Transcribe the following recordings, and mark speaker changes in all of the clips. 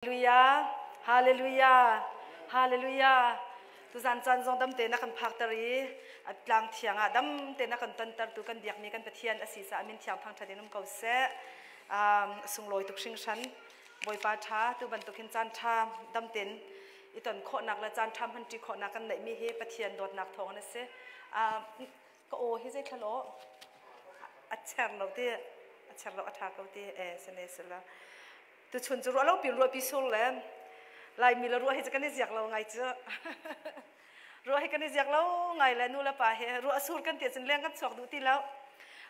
Speaker 1: Hallelujah. Hallelujah. Hallelujah. Tuzan caan zong dam te na kan phakter i a tlang thiang ah dam te na kan tonter tu kan biakmi kan Pathian a si caah min thiang thangṭhat in um ko seh. Um, sunglawi tuk hringhran. Bawipa ṭha tu bantuk hin caan ṭha dam ten i ton khawhnak le caan ṭha hmanṭi khawhnak kan neihmi hi Pathian dawtnak thawng in a si. Um, ka aw hi zei thla law a cher lo ti a cher lo a ṭha ko ti e sene sela Tuchun cu ruah lo pi ruah pi sur le Laimi le ruah hi cu kan i ziak lo ngai cu. Ruah hi kan i ziak lo ngai le nu le pa he ruah sur kan ti cun leng kan chuak duh ti lo.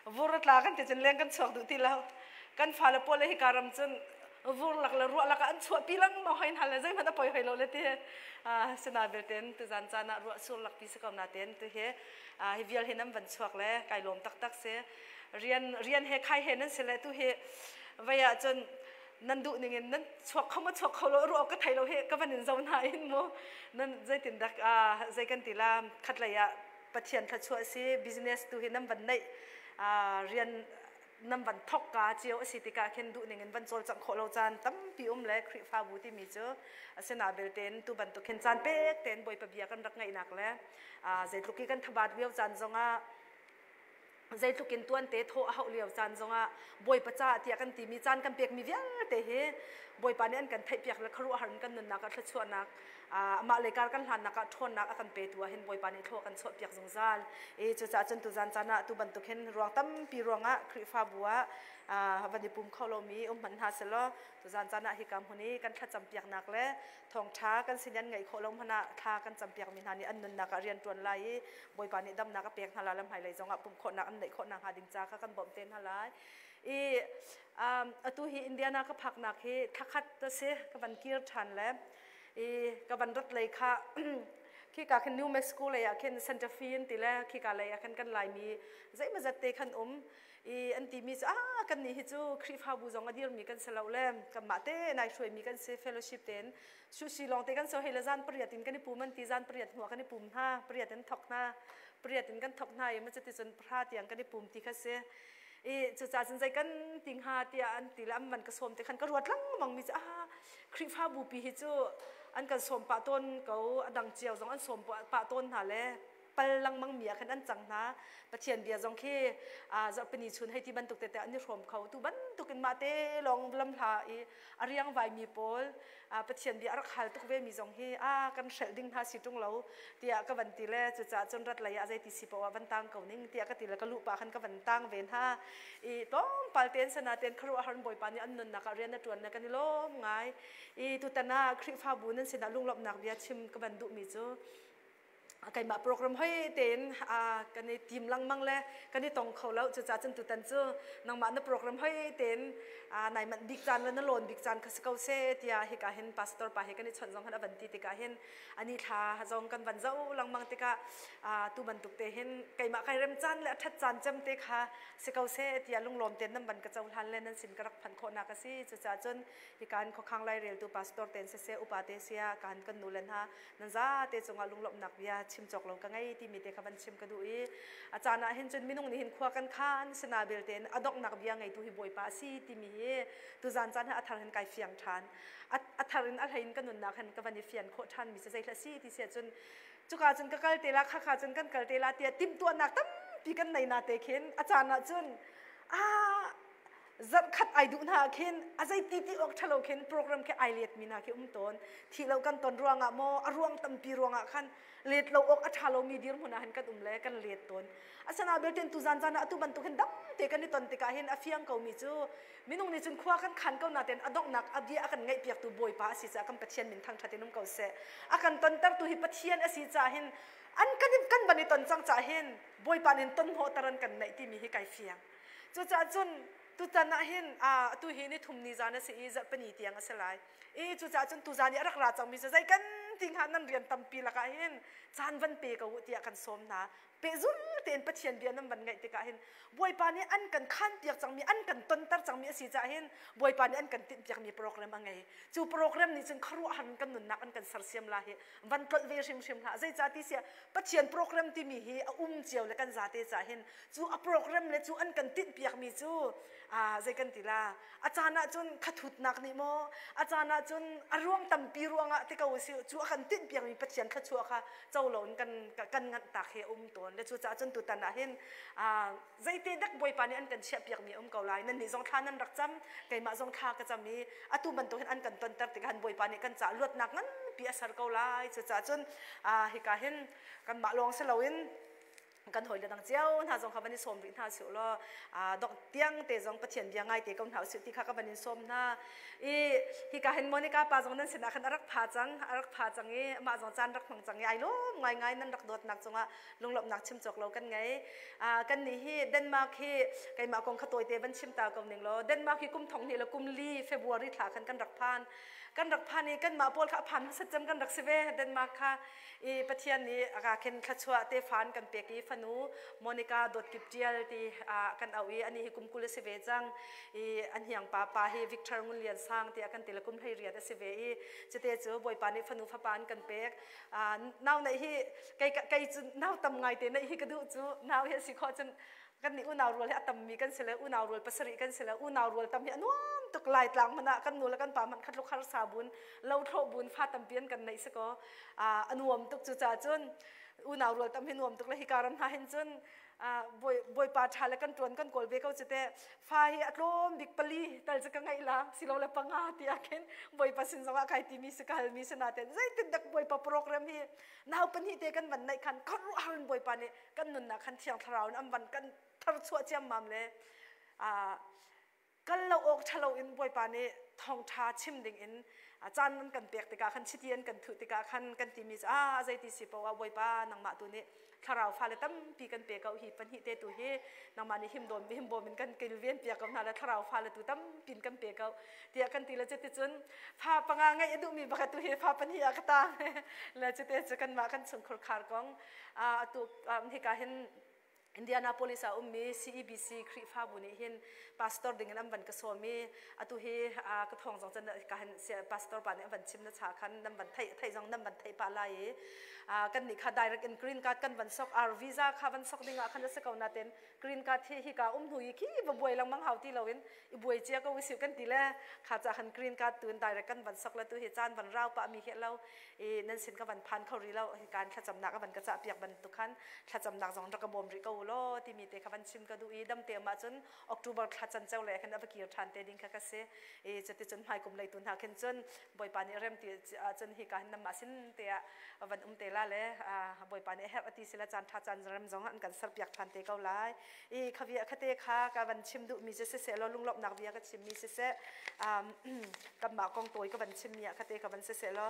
Speaker 1: Vur a tla kan ti cun leng kan chuak duh ti lo. Kan fale pawl le hika ram cun vur lak le ruah lak ah an chuah pi lengmang hoi hna le zeihmanh a poi hoi lo le ti sina belten tuzan caan ah ruah sur lak pi si ko na ten tu hi hi vial hi nan van chuak le kai lawm taktak si rian rian he khai he nan si le tu hi Vei ah cun nan duh ning in nan chuak kho ma chuak kho lo ruah ka thei lo hi ka van in zo hna in mu nan zeitin dak zei kan ti la khat lei ah Pathian thluachuah si business tu hi nan van neih rian nan van thok ka cio a si tikah khin duh ning in van cawlcangh khawh lo caan tampi um le Khrihfabu timi cu asina belten tu bantuk hin caan pek tein Bawipa bia kan rak ngaihnak le zeitluk i kan thabat lio caan zongah Zeitluk in tuante thawh a hauh lio caan zongah Bawipa caah tiah kan timi caan kan pekmi vialte hi Bawipa nih an kan theihpiak le khuaruahhar in kan nunnak ah thluachuahnak amah lei kar kan hlannak ah ṭhawnnak a kan petu ah hin Bawipa nih thlua kan chuahpiak zungzal. I cucaah cun tuzan caan ah tu bantuk hin ruang tampi ruangah Khrihfabu ah van i pum kho lomi um hmanh hna selaw tuzan caan ah hika hmun i kan thlacam piaknak le Thawngṭha kan sin an ngaih khawh lo hmanh ah thla kan campiakmi hna nih an nunnak ah rian ṭuan lai i Bawipa nih damnak a pek hna lai le hmailei zongah pumh khawhnak an neih khawh nakhnga ding ca kha kan bawmh te hna lai. I atu hi Indiana ka phaknak hi thlakhat a si ka van kir ṭhan le i ka van rat lei kha khika khin New Mexico lei ah khin Santa Fe an ti le khika lei ah khan kan Laimi zeimawzat te khan um i an timi cu ah kan nih hi cu Khrihfabu zong a dirmi kan si lo le kanmah te nai hruaimi kan si fellowship tein sushi lawng te kan so hei le zan pariat in kan i pum an ti zan pariat hnuah kan i pum hna pariat in thok hna pariat in kan thok hna i ma cuti cun pahra tiang kan i pum ti kha si i cucaah cun zei kan ti hnga tiah an ti le an van ka sawm te khan ka ruat lengmang mi cu ah Khrihfabu pi hi cu an kan sawm pah tawn ko a dang cio zong an sawm pah tawn hna le pal lengmang mi ah khan an cang hna. Pathian bia zong khi zarhpini chun hei ti bantuk tete an i hrawm kho. Tu bantuk in mah te lawng lamhla i a riangvai mi pawl Pathian bia a rak hal tuk ve mi zong hi a kan hrelh ding hna si ṭung lo tiah ka van ti le cucaah cun rat lei ah zeiti si paoh ah van tang ko ning tiah ka ti le ka luh pah khan ka van tang ve hna. I tlawmpal tein sana tein khuaruahhar in Bawipa nih an nunnak ah rian a ṭuan le kan i lawm ngai. I tutan ah Khrihfabu nan sinah lunglawmhnak bia chim ka van duhmi cu keimah program hoi tein kan i tim lengmang le kan i tong kho lo. Cucaah cun tutan cu nangmah na program hoi tein nai manh bik caan le na lawn bik caan kha si ko seh tiah hika hin pastor pa he kan i chawnh zong han a van ti tikah hin ani thla zong kan van zoh lengmang tikah tu bantuk te hin keimah kai rem caan le a ṭhat caan cem te kha si ko seh tiah lunglawm tein nan van ka cohlan le nan sin ka rak phanh khawhnak a si. Cucaah cun hika in khuakhang laireltu pastor ten siseh upa te sia kan kan nu le hna nan zate cungah lunglawmhnak bia chim cawk lo ka ngei timi te kha van chim ka duh i a caan ah hin cun minung nih hin khua kan khan sina belte in a donghnak bia ngeitu hi Bawipa a si timi hi tuzan caan hi a thar hin kai fiang ṭhan. A thar in a hlei in ka nunnak hin ka van i fian khawh ṭhan mi cu zei hlah si ti si ahcun cuka cun ka kal te la khakha cun kan kal te la tiah timhtuahnak tampi kan nei na te khin a caan ah cun a Zarhkhat ai duh hna ah khin a zei ti ti awk ṭhalo khin program khi ai let mi hna khi um tawn. Thih lo kan ton ruangah maw a ruang tampi ruangah khan let lo awk a ṭha lomi dirhmun ah hin kan um le kan let tawn. Asinain belten tuzan zan ah atu bantuk hin dam te kan i ton tikah hin a fiang komi cu minung nih cun khua kan khan ko natein a donghnak a bia a kan ngaihpiaktu Bawipa a si caah kan Pathian min thangṭhat in um ko seh. A kan tontertu hi Pathian a si caah hin an kan kan van i ton cang caah hin Bawipa nih ton hnawhter an kan neih timi hi kai fiang. Cucaah cun tutan ah hin atu hi ni thum ni zan a si i zarhpini tiang a si lai. I cucaah cun tuzan i a rak ra cangmi cu zei kan ti hnga nan rian tampi lakah hin caan van pe ko u tiah kan sawm hna. Pehzul tein Pathian bia nan van ngaih tikah hin Bawipa nih an kan khanpiak cangmi, an kan tonter cangmi a si caah hin Bawipa nih an kan tinhpiakmi program a ngei. Cu program nih cun khuaruahhar in kan nunnak an kan sersiam la hi van tlolh ve hrimhrim hlah. Zeicah ti siah Pathian program timi hi a um cio le kan zate caah hin cu a program le cu an kan tinhpiakmi cu zei kan ti la a caan ah cun khathutnak nih maw a caan ah cun a ruang tampi ruangah ti ko si cu a kan tinhpiakmi Pathian thluachuah kha co loin kan kan nganh tak hi a um tawn le cucaah cun tutan ah hin zeite dek Bawipa nih an kan chiahpiakmi a um ko lai nan nih zong thla nan rak cam keimah zong thla ka cam i atu bantuk hin an kan tonter tikah hin Bawipa nih kan caah luatnak nganpi a ser ko lai cucaah cun hika hin kanmah lawng si loin kan hawile dang cio hna zong kha van i sawm rih hna usih law dok tiang te zong Pathian bia ngai te ko hna usih ti kha ka van in sawm hna i hika hin Monica pa zong nan sinah khan a rak pha cang a rak pha cang i amah zong caan rak hmang cang i ai lawm ngaingai nan rak dawtnak cungah lunglawmhnak chim cawk lo kan ngei kan nih hi Denmark hi keimah kong kha tawite van chim ta ko ning law Denmark hi kum thong hnih le kum li February thla khan kan rak phan kan rak phan i kanmah pawl kha a phan hmasat cem kan rak si ve Denmark kha i Pathian nih a ka khen thluachuah tefa an kan pek i fanu Monica Dawtkip Tial ti kan auh i ani hi kum 20 a si ve cang i an hiang pa pa hi Victor Ngun Lian Sang tiah kan ti le kum 18 a si ve i cute cu Bawipa nih fanu fapa an kan pek nau neih hi kei kei cu nau tam ngai te neih hi ka duh cu nau hi a si khawh cun kan nih unau rual hi a tammi kan si le unau rual pasarih kan si le unau rual tam hi a nuam tuk Laitlang hmanh ah kan nu le kan pa hmanh khat luk harsa bun lo thlawh bun fa tampi an kan neih si kaw a nuam tuk cu caah cun unau rual tam hi nuam tuk le hika ram hna hin cun bawipa ṭha le kan ṭuan kan kawl ve ko cu teh fa hi a tlawm bik pali tal cu ka ngeih la silole panga tiah khin bawipa sin zongah kai timi si ka halmi si naten zeitin dak bawipa program hi nau pahnih te kan van neih khan khuaruahhar in bawipa nih kan nunnak khan thiang thlarau in an van kan tharchuah ciammam le kal lo awk ṭhalo in Bawipa nih thawngṭha chim ding in caan an kan pek tikah khan chiti an kan thuh tikah khan kan timi cu a zeiti si poah ah Bawipa nangmah tu nih thlarau fale tampi kan pe ko hi pahnih te tu hi nangmah nih himdawm himbawm in kan kilven piak ko hna le thlarau fale tu tampi in kan pe ko tiah kan ti le cuticun fa panga ngeih a duhmi baka tu hi fa pahnih ah ka tang le cute cu kanmah kan chungkhur khar kong atu hika hin Indianapolis ah ummi CEBC Khrihfabu nih hin pastor ding in an van ka sawm i atu hi ka thawng zong can ka han pastor pa nih an van chim na cha khan nan van theih theih zong nan van theih pah lai i kan nih kha direct in green card kan van sok our visa kha van sok ding ah khan a si ko natin green card hi hika um hnu i khi va buai lengmang hau ti loin i buai cia ko usih kan ti le kha ca khan green card tu in direct kan van sok le tu hi caan van rau pah mi hi lo i nan sin ka van phan kho rih lo hi kan thlacamnak a van ka cah piak bantuk khan thlacamnak zong rak ka bawm rih ko u law timi te kha van chim ka duh i damte um ahcun October thla can ceu le khan a va kir ṭhan te ding kha ka si i cuticun hmaikum leitu hna khin cun Bawipa nih rem ti ahcun hika hin nanmah sin te ah van um te la le Bawipa nih a herh a ti sila caan ṭha caan rem zong an kan serpiak ṭhan te ko lai i khavia khate kha ka van chim duhmi cu siseh law lunglawmhnak bia ka chimmi siseh kanmah kong tawi ka van chimmi ah khate ka van siseh law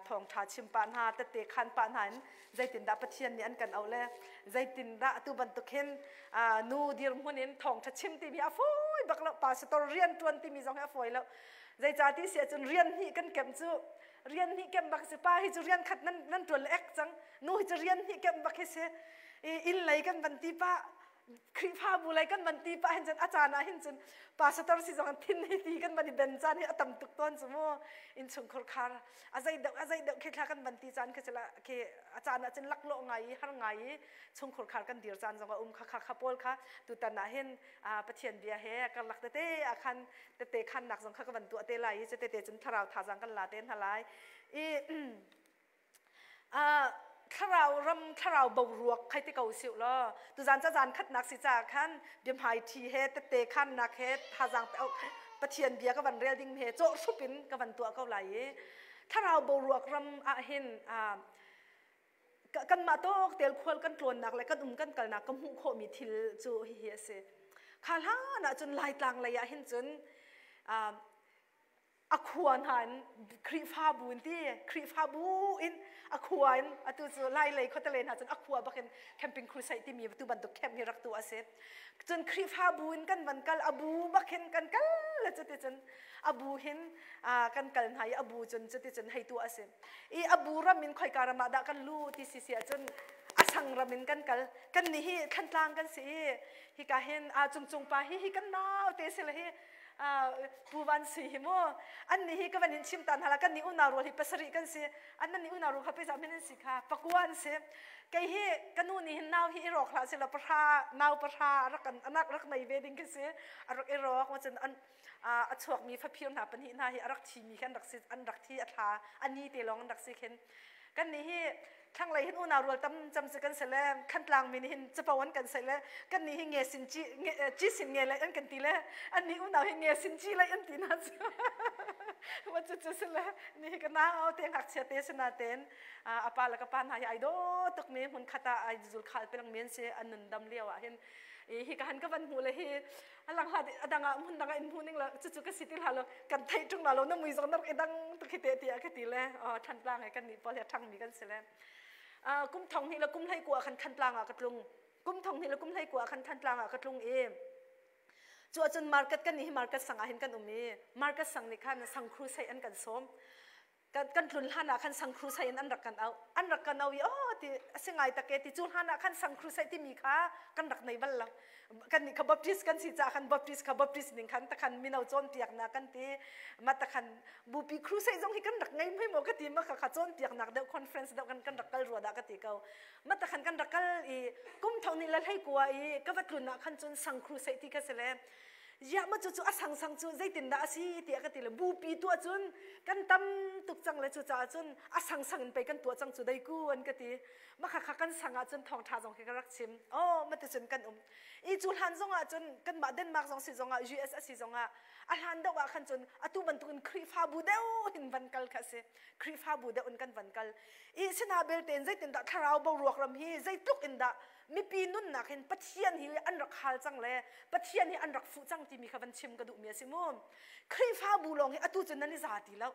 Speaker 1: thawngṭha chim pah hna tette khan pah hna in zeitindah Pathian nih an kan auh le zeitindah atu bantuk hin nu dirhmun in thawngṭha chim timi a fawi bak lo pastor rian ṭuan timi zong hi a fawi lo zeicah si ahcun rian hnih kan kem cu rian hnih kem bak si pa hi cu rian khat nan nan ṭuan le ek cang nu hi cu rian hnih kem bak hi si inn lei kan van ti pah Khrihfabu lei kan van ti pah hin cun a caan ah hin cun pastor si zong thin hi ti kan van i ben caan hi a tam tuk tawn cu mu innchungkhur khar a zei deuh a zei deuh khi thla kan van ti caan khi khi a caan ah cun laklawh ngai i har ngai i chungkhur khar kan dir caan zong a um kha kha kha pawl kha tutan ah hin Pathian bia he karlak tete ah khan tete khan nak zong kha ka van tuah te lai i cu tete cun thlarau thazang kan la te hna lai i Thlarau ram thlarau boruak khai te ko siu law tuzan ca zan khatnak si caah khan biahmai thi he tette khannak he thazang pe Pathian bia ka van rel ding he cawh hrup in ka van tuah ko lai i thlarau boruak ram ah hin kanmah tawk tel khual kan tlawnnak le kan um kan kalnak ka hmuh khawhmi thil cu hihi a si kha hlan ah cun Laitlang lei ah hin cun a khua hna in Khrihfabu in ti Khrihfabu in a khua in atu cu Lai lei khuatele hna cun a khua bak in camping crusade timi tu bantuk camp hi rak tu a si cun Khrihfabu in kan van kal a bu bak hin kan kal le cuti cun a bu hin kan kal hna i a bu cun cuti cun hei tu a si i a bu ram in khoika ram ah dah kan lu ti si si ahcun a Sang ram in kan kal. Kan nih hi Thantlang kan si i hika hin a cungcung pa hi hi kan nau te si le hi Pu Van Sui hi mu. An nih hi ka van in chim ta hna la kan nih unau rual hi pasarih kan si. An nan nih unau rual kha pei min an si kha pakua an si. Kei hi ka nu nih hin nau hi i rawk hlah sila pahra nau pahra rak kan anak rak nei ve ding khi si. A rak i rawk ma cun an a chuakmi faphir hna pahnih hna hi a rak thimi khan rak si an rak thi a thla a ni te lawng an rak si khin. Kan nih hi thlanglei hin unau rual tam cam si kan si le Khantlang mi nih hin capo an kan sei le kan nih hi nge sin ci ci sin nge lai an kan ti le an nih unau hi nge sin ci lai an ti na cu wa cu cu si le ni hi ka nau te ngakchia te si na ten a pa le ka pa hna hi ai do tuk mi hmun khat ah ai zul khal pelang mi an si an nun dam lio ah hin hi ka han ka van hmu le hi alang hla adang ah hmun dang ah in hmu ning la cucu ka si ti hla lo kan theih ṭung la lo na mui zong na rak i dang tuk hi te tiah ka ti le Thantlang he kan nih pawl he ṭhang mi kan si le kum thong hnih le kum hlei kua khan Thantlang ah ka tlung kum thong hnih le kum hlei kua khan Thantlang ah ka tlung i cu ahcun market kan nih hi market sang ah hin kan um i market sang nih khan sang crusade an kan sawm Kan tlun hlan ah khan sang crusade in an rak kan auh. An rak kan auh i oh ti a si ngai tak e ti cu hlan ah khan sang crusade timi kha kan rak nei bal lo. Kan nih kha Baptist kan si caah khan Baptist kha Baptist ning khan takhan mino cawnpiaknak kan ti. Ma takhan bupi crusade zong hi kan rak ngei mui maw ka ti ma kha kha cawnpiaknak deuh conference deuh kan kan rak kal rua dah ka ti ko. Ma takhan kan rak kal i kum thong ni la hlei kua i ka va tlun ah khan cun sang crusade ti kha si le Ziah maw cucu a sangsang cu zeitindah a si tiah ka ti le bupi tuah cun kan tam tuk cang le cucaah cun a sangsang in pei kan tuah cang cu deiku an ka ti. Mah kha kan sang ahcun thawngṭha zong khi ka rak chim. Oh mati cun kan um. I cu hlan zong ah cun kanmah Denmark zong si zongah US a si zongah a hlan deuh ah khan cun atu bantukin Khrihfabu deuh in van kal kha a si. Khrihfabu deuh in kan van kal. I sina belte in zeitindah thlarau boruak ram hi zeitluk in dah mipi nunnak hin Pathian hi an rak hal cang le Pathian hi an rak fuh cang timi kha van chim ka duhmi a si mu. Khrihfabu lawng hi atu cun nan i za ti lo.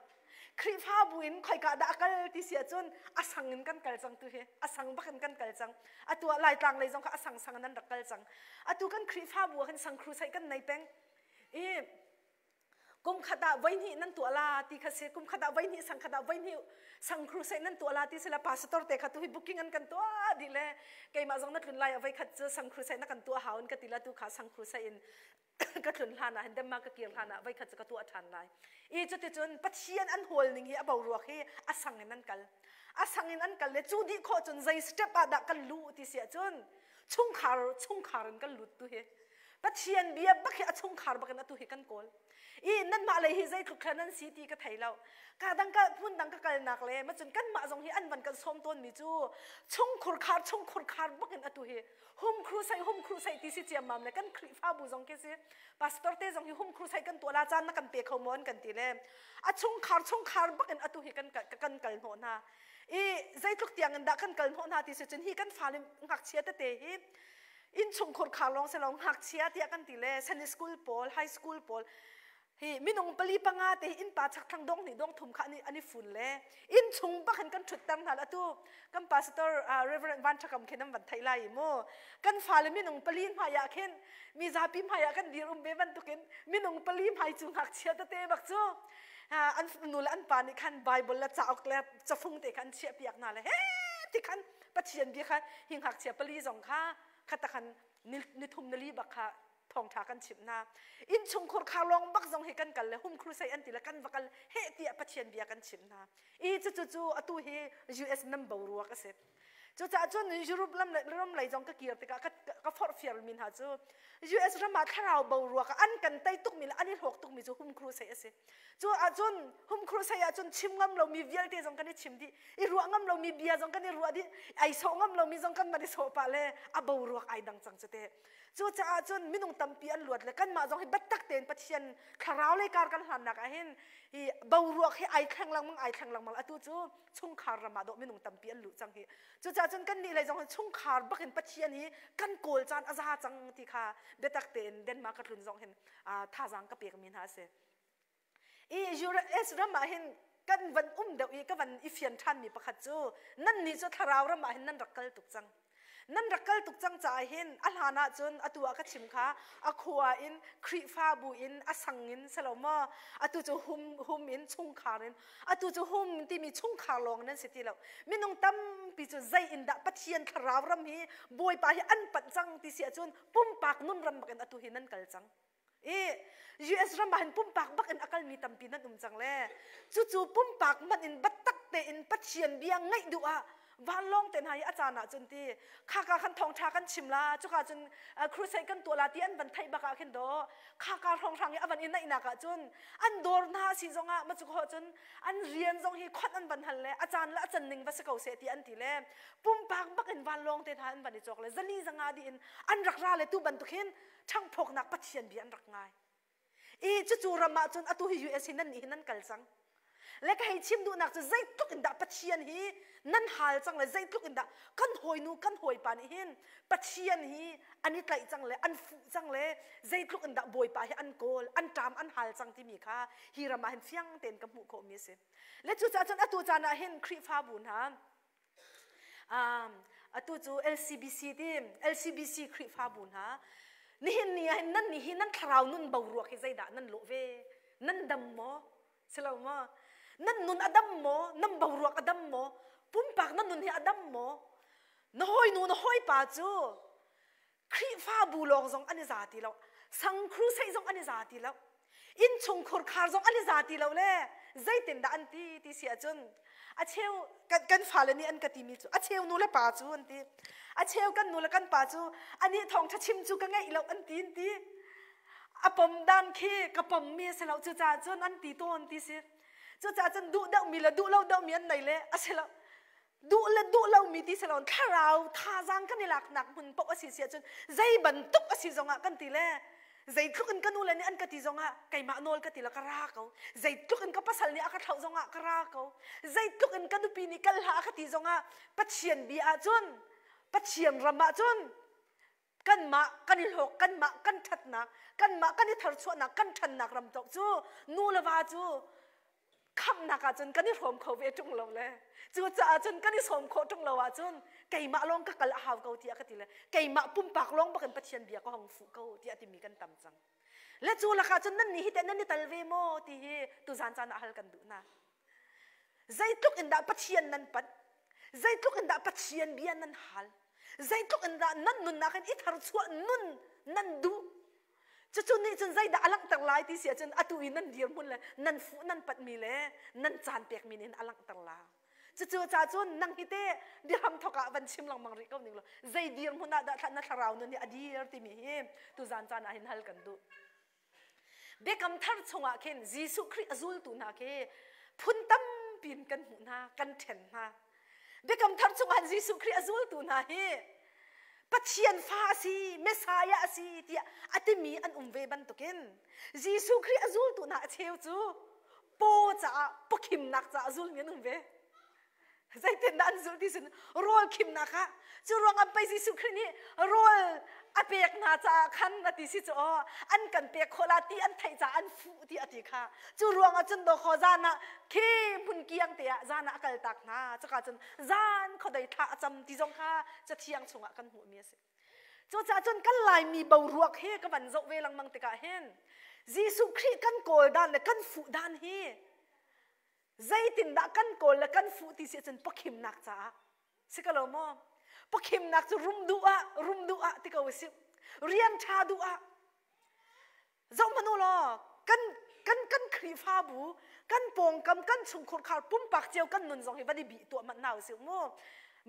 Speaker 1: Khrihfabu in khoika dah a kal ti si ahcun a sang in kan kal cang tu hi a sang bak in kan kal cang. Atu ah Laitlang lei zong kha a sang sang in an rak kal cang. Atu kan Khrihfabu ah khin sang crusade kan nei peng. I kum khat ah voihnih nan tuah la ti kha si kum khat ah voihnih sang khat ah voihnih sang crusade nan tuah la ti si la pastor te kha tu hi booking an kan tuah dih le keimah zong na tlun lai voi khat cu sang crusade na kan tuah hau in ka ti la tu kha sang crusade in ka tlun hlan ah hin Denmark ka kir hlan ah voi khat cu ka tuah ṭhan lai i cuticun Pathian an hawl ning hi a boruak hi a sang in an kal a sang in an kal le cu dih khawh cun zei step ah dah kan luh ti si ahcun chungkhar chungkhar in kan lut tu hi Pathian bia bak hi a chungkhar bak in atu hi kan kawl. I nanmah lei hi zeitluk thla nan si ti ka thei lo. Ka dang ka hmun dang ka kalnak le macun kanmah zong hi an van kan sawm tawn mi cu chungkhur khar chungkhur khar bak in atu hi hum crusade hum crusade ti si ciammam le kan Khrihfabu zong khi si pastor te zong hi hum crusade kan tuah la caan na kan pe kho maw an kan ti le a chungkhar chungkhar bak in atu hi kan kan kal hnawh hna. I zeitluk tiang in dah kan kal hnawh hna ti si cun hi kan fale ngakchia tete hi innchungkhur khar lawng si lo ngakchia tiah kan ti le Sunday school pawl high school pawl hi minung pali panga te hi innpa chakthlang dong hnih dong thum kha an i fun le innchung bak in kan ṭhutter hna atu kan pastor Reverend Van Thakam khin an van theih lai mu kan fale minung pali hmai ah khin mi zapi hmai ah kan dir um ve bantukin minung pali hmai cu ngakchia tete bak cu an nu le an pa nih khan Bible le cauk le cafung te kha an chiah piak hna le he ti khan Pathian bia kha hi ngakchia pali zong kha khata khan ni thum ni li bak kha thawngtha kan chimh hna innchungkhur khar lawng bak zong hi kan kal le hum crusade an ti le kan va kal he tiah Pathian bia kan chimh hna i cucu cu atu hi US nan boruak a si cucaah cun Europe lam ram lei zong ka kir tikah ka forhfial mi hna cu US ram ah thlarau boruak an kan tei tukmi le an i hlawk tukmi cu hum crusade a si Cu ahcun hum crusade ahcun chim ngam lomi vialte zong kan i chim dih i ruah ngam lomi bia zong kan i ruah dih ai sawh ngam lomi zong kan van i sawh pah le a boruak ai dang cang cu te cucaah cun minung tampi an luat le kanmah zong hi biatak tein Pathian thlarau lei kar kan hlannak ah hin hi boruak hi ai thleng lengmang ai thleng lengmang atu cu chungkhar ram ah dawh minung tampi an luh cang hi cucaah cun kan nih lei zong hi chungkhar bak in Pathian hi kan kawl caan a za cang ti kha biatak tein Denmark ka tlun zong hin thazaang ka pekmi hna a si. I US ram ah hin kan van um deuh i ka van i fian ṭhanmi pakhat cu nannih cu thlarau ram ah hin nan rak kal tuk cang. Nan rak kal tuk cang caah hin a hlan ahcun atu ah ka chim kha a khua in Khrihfabu in a sang in si lo maw atu cu hum hum in chungkhar in atu cu hum timi chungkhar lawng nan si ti lo. Minung tampi cu zei in dah Pathian thlarau ram hi Bawipa hi an panh cang ti si ahcun pumpak nun ram bak in atu hi nan kal cang. I US ram ah hin pumpak bak in a kalmi tampi nan um cang le cucu pumpak man in biatak tein Pathian bia ngaih duh ah vanlawng te hna hi a caan ah cun ti khaka khan thawngtha kan chim la cuka cun crusade kan tuah la ti an van theih bak ah khin do khaka hrawnghrang i a van i naihnak ah cun an dawr hna si zong ah ma cu khawh cun an rian zong hi khon an van hal le a caan le a can ning va si ko seh ti an ti le pumpak bak in vanlawng te hna an van i cawk le zali zanga di in an rak ra le tu bantuk hin ṭhangphawknak Pathian bia an rak ngai. I cucu ram ah cun atu hi US hi nan nih hin nan kal cang. Le ka hei chim duhnak cu zeitluk in dah Pathian hi nan hal cang le zeitluk in dah kan hawinu kan hawipa nih hin Pathian hi an i tlaih cang le an fuh cang le zeitluk in dah Bawipa hi an kawl an ṭam an hal cang timi kha hi ram ah hin fiang tein ka hmuh khawhmi a si. Le cucaah cun atu caan ah hin Khrihfabu hna Atu cu LCBC ti LCBC Khrihfabu hna nihin ni ah hin nan nih hi nan thlarau nun boruak hi zeidah nan lawh ve? Nan dam maw? Si lo maw? Nan nun a dam maw? Nan boruak a dam maw? Pumpak nan nun hi a dam maw? Na hawinu na hawipa cu Khrihfabu lawng zong an i za ti lo. Sang crusade zong an i za ti lo. Innchung khurkhar zong an i za ti lo le zeitindah an ti ti si ahcun a cheu kan, kan fale nih an ka timi cu a cheu nu le pa cu an ti. A cheu kan nu le kan pa cu anih thawngṭha chim cu ka ngeih lo an ti an ti. A pom dan khi ka pom mi a si lo cucaah cun an ti tawn ti si. Cucaah cun duh deuhmi le duh lo deuhmi an nei le a si lo. Duh le duh lomi ti si lo thlarau thazaang kan i laknak hmun paoh a si si ahcun zei bantuk a si zongah kan ti le zeitluk in ka nu le nih an ka ti zongah keimah nawl ka ti le ka ra ko. Zeitluk in ka pasal nih a ka thlauh zongah ka ra ko. Zeitluk in ka nupi nih kal hlah a ka ti zongah Pathian bia ahcun Pathian ram ahcun kanmah kan i hlawk kanmah kan ṭhatnak kanmah kan i tharchuahnak kan ṭhannak ram tawk cu nu le va cu khamhnak ahcun kan i hrawm kho ve ṭung lo le cucaah cun kan i sawm khawh ṭung lo ahcun keimah lawng ka kal a hau ko tiah ka ti le keimah pumpak lawng bakin Pathian bia ka hong fuh ko tiah timi kan tam cang le cu lakah cun nan nih hi teh nan i tal ve maw ti hi tuzan caan ah hal kan duh hna zeitluk in dah Pathian nan panh zeitluk in dah Pathian bia nan hal zeitluk in dah nan nunnak in i tharchuah nun nan duh Cucu nih cun zeidah a langhter lai ti si ahcun atu i nan dirhmun le nan fuh nan patmi le nan caan pekmi nih a langhter la. Cucu ca cun nang hi te biahram thok ah van chim lengmang rih ko ning law zei dirhmun ah dah na thlarau nun hi a dir timi hi tuzan caan ah hin hal kan duh. Biakam thar chungah khin Jesuh Khrih a zultu hna khi phun tampi in kan hmuh hna, kan ṭhen hna. Biakam thar chungah Jesuh Khrih a zultu hna hi Pathian fa a si, Messiah a si tiah a timi an um ve bantukin Jesuh Khrih a zultu hna a cheu cu paw caah pawkhimnak caah a zulmi an um ve. Zeitindah an zulh ti sin rawl khimnak ah cu ruangah pei Jesuh Khrih nih rawl a pek hna caah khan a ti si cu aw an kan pek khawh la ti an theih caah an fuh ti a ti kha cu ruangah cun dawkhaw zan ah khi hmun kiang te ah zan ah a kaltak hna cuka cun zan khuadei thla a cam ti zong kha cathiang chungah kan hmuhmi a si cucaah cun kan Laimi boruak hi ka van zoh ve lengmang tikah hin Jesuh Khrih kan kawl dan le kan fuh dan hi zeitindah kan kawl le kan fuh ti si ahcun pakhimnak caah si ka lo maw pakhimnak cu rum duh ah rum duh ah ti ko usih rian ṭha duh ah Zoh hmanh u law kan kan kan Khrihfabu kan pawngkam kan chungkhur khar pumpak cio kan nun zong hi van i bih tuah hmanh hna usih mu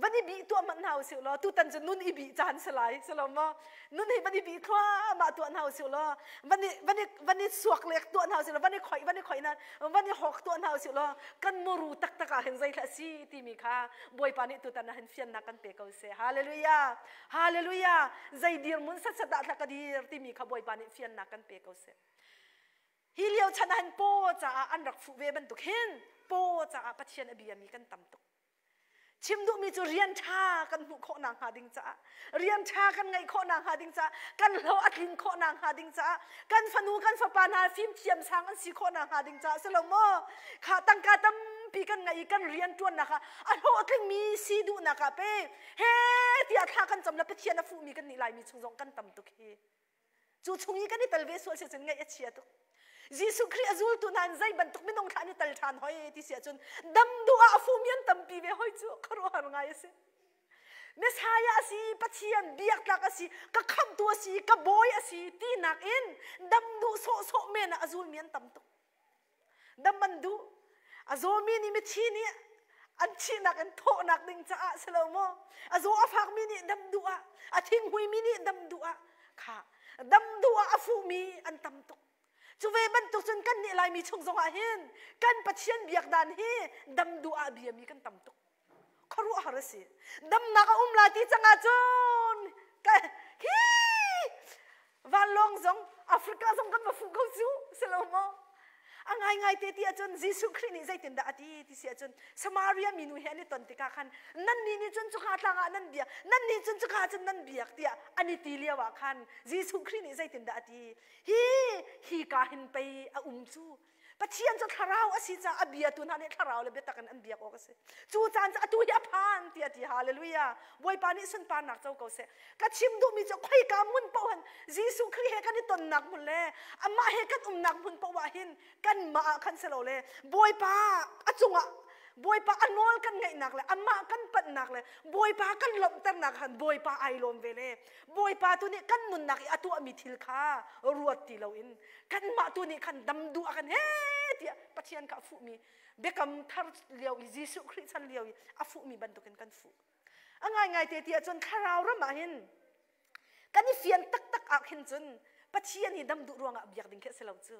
Speaker 1: van i bih tuah hmanh hna usih law tutan cu nun i bih caan si lai si lo maw nun hi van i bih thluahmah tuah hna usih law van i van i van i suak lek tuah hna usih law van i khoih van i khoih hna van i hawk tuah hna usih law kan muru taktak ah hin zeithla si timi kha Bawipa nih tutan ah hin fiannak kan pe ko seh hallelujah Hallelujah! Zei dirhmun setsat dah thla ka dir timi kha Bawipa nih fiannak kan pe ko seh. Hi lio chan ah hin paw caah an rak fuh ve bantuk hin paw caah Pathian a biami kan tam tuk. Chim duhmi cu rian ṭha kan hmuh khawh nakhnga ding caah, rian ṭha kan ngeih khawh nakhnga ding caah, kan hlawh a tlin khawh nakhnga ding caah, kan fanu kan fapa hna fimthiam sang an si khawh nakhnga ding caah si lo maw? Kha tangka tampi tampi kan ngeih i kan rianṭuannak ah a hlawhtlingmi si duhnak ah pe he tiah thla kan cam le Pathian a fuhmi kan nih Laimi chung zong kan tam tuk hi. Cu chung i kan i tel ve sual si cun ngaih a chia tuk. Jesuh Khrih a zultu hna in zei bantuk minung thla an i tel ṭhan hoi ti si ahcun dam duh ah a fumi an tampi ve hoi cu khuaruahhar ngai a si. Messiah a si, Pathian biaktlak a si, ka khamhtu a si, ka bawi a si tinak in dam duh sawhsawh men ah a zulmi an tam tuk. Dam an duh. A zawmi nih mithi nih an thihnak in thawhnak ding caah si lo maw? A zaw a fakmi nih dam duh ah, a thinghmuimi nih dam duh ah, kha dam duh ah a fuhmi an tam tuk. Cu ve bantuk cun kan nih Laimi chung zongah hin kan Pathian biak dan hi dam duh ah biami kan tam tuk. Khuaruahhar a si. Damnak a um lai ti cang ahcun ka hi vanlawng zong Africa zong kan va fuh ko cu si lo maw? A ngaingai te ti ahcun Jesuh Khrih nih zeitindah a ti ti si ahcun Samaria minu he an i ton tikah khan nannih nih cun cuka tlang ah nan biak nannih cun cuka cun nan biak tiah an i ti lio ah khan Jesuh Khrih nih zeitindah a ti hi hi ka hin pei a um cu Pathian cu thlarau a si caah a biatu hna nih thlarau le biatak in an biak awk a si. Cu caan cu atu hi a phan tiah ti hallelujah. Bawipa nih sunparnak co ko seh. Ka chim duhmi cu khoika hmun paoh hin Jesuh Khrih he kan i tonnak hmun le amah he kan umnak hmun paoh ah hin kanmah ah khan si lo le Bawipa a cungah Bawipa a nawl kan ngaihnak le amah kan panhnak le Bawipa kan lawmhternak khan Bawipa ai lawm ve le Bawipa tu nih kan nunnak i a tuahmi thil kha ruat ti loin kanmah tu nih khan dam duh a kan he tiah Pathian kha a fuhmi biakam thar lio i Jesuh Khrih chan lio i a fuhmi bantukin kan fuh. A ngaingai te ti ahcun thlarau ram ah hin kan i fian taktak ah khin cun Pathian hi dam duh ruangah biak ding khi a si lo cu.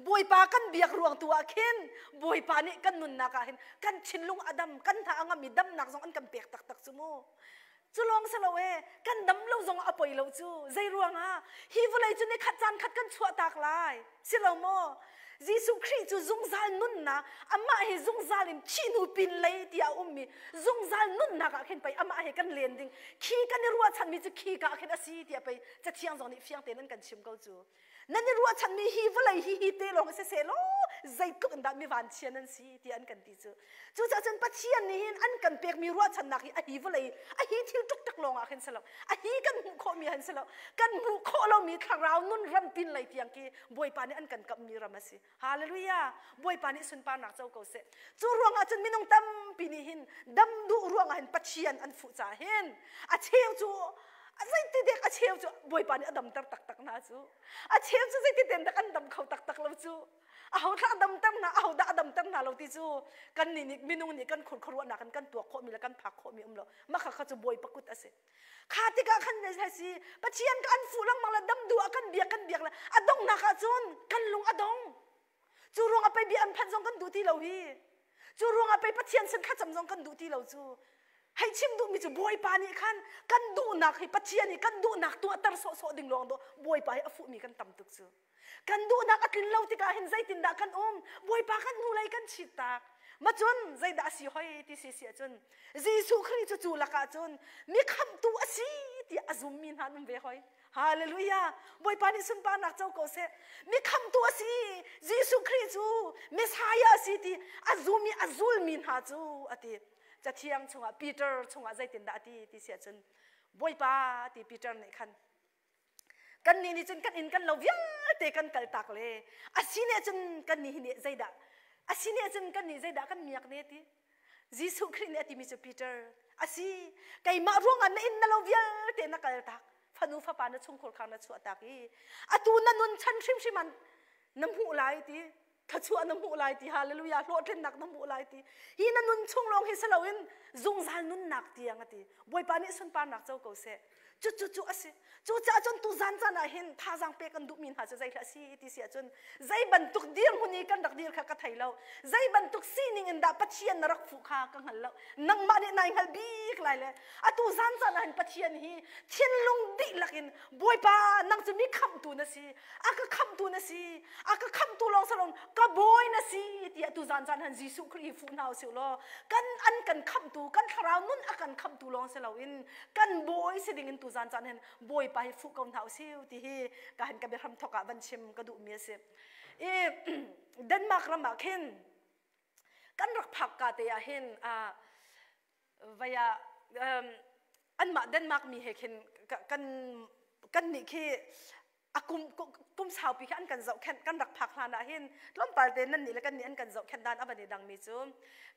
Speaker 1: Bawipa kan biak ruang tu ah khin Bawipa nih kan nunnak ah hin kan thinlung a dam kan hna a ngam i damnak zong an kan pek taktak cu mu. Cu lawng si lo e, kan dam lo zong a poi lo cu. Zei ruangah? Hi vawlei cu ni khat caan khat kan chuah tak lai. Si lo maw? Jesuh Khrih cu zungzal nunnak, amah hi zungzal in thih hnu pin lei tiah a ummi zungzal nunnak ah khin pei amah he kan len ding. Khi kan i ruahchanmi cu khi ka khin a si tiah pei Cathiang zong nih fiang tein an kan chim ko cu. Nan i ruahchanmi hi vawlei hi hi te lawng si sehlaw zeitluk in dah mi vanchia nan si tiah an kan ti cu. Cucaah cun Pathian nih hin an kan pekmi ruahchannak hi a hi vawlei a hi thil ṭukṭak lawng ah khin si lo a hi kan hmuh khawhmi han si lo kan hmuh khawh lomi thlarau nun ram pin lei tiang khi Bawipa nih an kan kamhmi ram a si. Hallelujah! Bawipa nih sunparnak co ko seh. Cu ruangah cun minung tampi nih hin dam duh ruangah hin Pathian an fuh caah hin a cheu cu zeiti dek a cheu cu Bawipa nih a damter taktak hna cu. A cheu cu zeiti ten dak an dam kho taktak lo cu. Aho thlah damter hna, aho dah a damter hna lo ti cu kan nih nih minung nih kan khur khuaruahnak in kan tuak khawhmi le kan phak khawhmi um lo. Mah kha kha cu Bawipa kut a si. Kha tikah khan ne si Pathian ka an fuh lengmang le dam duh ah kan biak kan biak le a donghnak ah cun kan lung a dong. Cu ruang ah pei bia an phanh zong kan duh ti lo hi. Cu ruang ah pei Pathian sin thlacam zong kan duh ti lo cu. Hei chim duhmi cu Bawipa nih khan kan duhnak hi Pathian hi kan duhnak tuahter sawhsawh ding lawng dawh Bawipa hi a fuhmi kan tam tuk cu. Kan duhnak a tlin lo tikah hin zeitindah kan um? Bawipa kan hnulei kan chit tak. Ma cun zeidah a si hoi ti si si ahcun Jesuh Khrih cu cu lakah cun mi khamhtu a si tiah a zummi hna an um ve hoi. Hallelujah! Bawipa nih sunparnak co ko seh. Mi khamhtu a si. Jesuh Khrih cu Messiah a si ti a zum i a zulmi hna cu a ti. Cathiang chungah Peter chungah zeitindah a ti ti si ahcun Bawipa ti Peter nih khan Kannih nih cun kan inn kan lo vialte kan kaltak le a si nih cun kannih hi nih zeidah a si nih cun kannih zeidah kan miak ne ti Jesuh Khrih nih a timi cu Peter a si keimah ruangah na inn na lo vialte na kaltak fanu fapa na chungkhur khang na chuahtak i atu na nun chan hrimhrim an na hmuh lai ti thluachuah na hmuh lai ti hallelujah hlawhtlinnak na hmuh lai ti hi na nun chung lawng hi si loin zungzal nunnak tiang a ti bawipa nih sunparnak co ko seh cu cu cu a si cucaah cun tu zan caan ah hin thazaang pek kan duhmi hna cu zei hlah si ti si ahcun zei bantuk dirhmun i kan rak dir kha ka thei lo zei bantuk sining in dah Pathian na rak fuh kha ka hngal lo nangmah nih nai hngal bik lai le atu zan caan ah hin Pathian hi thinlung dihlak in Bawipa nang cu mi khamhtu na si a ka khamhtu na si a ka khamhtu lawng si loin ka bawi na si tiah tu zan caan han Jesuh Khrih hi fuh hna usih law kan an kan khamhtu kan thlarau nun a kan khamhtu lawng si loin kan bawi si ding in tu zan caan hin Bawipa hi fuh ko hna usih ti hi ka han ka biahram thok ah van chim ka duhmi a si i Denmark ram ah khin. Kan rak phak ka te ah hin vaya anmah Denmark mi he khin kan kan nih khi a kum kum saupi kha an kan zohkhenh. Kan rak phak hlan ah hin tlawmpal te nan nih le kan nih an kan zohkhenh dan a van i dang mi cu,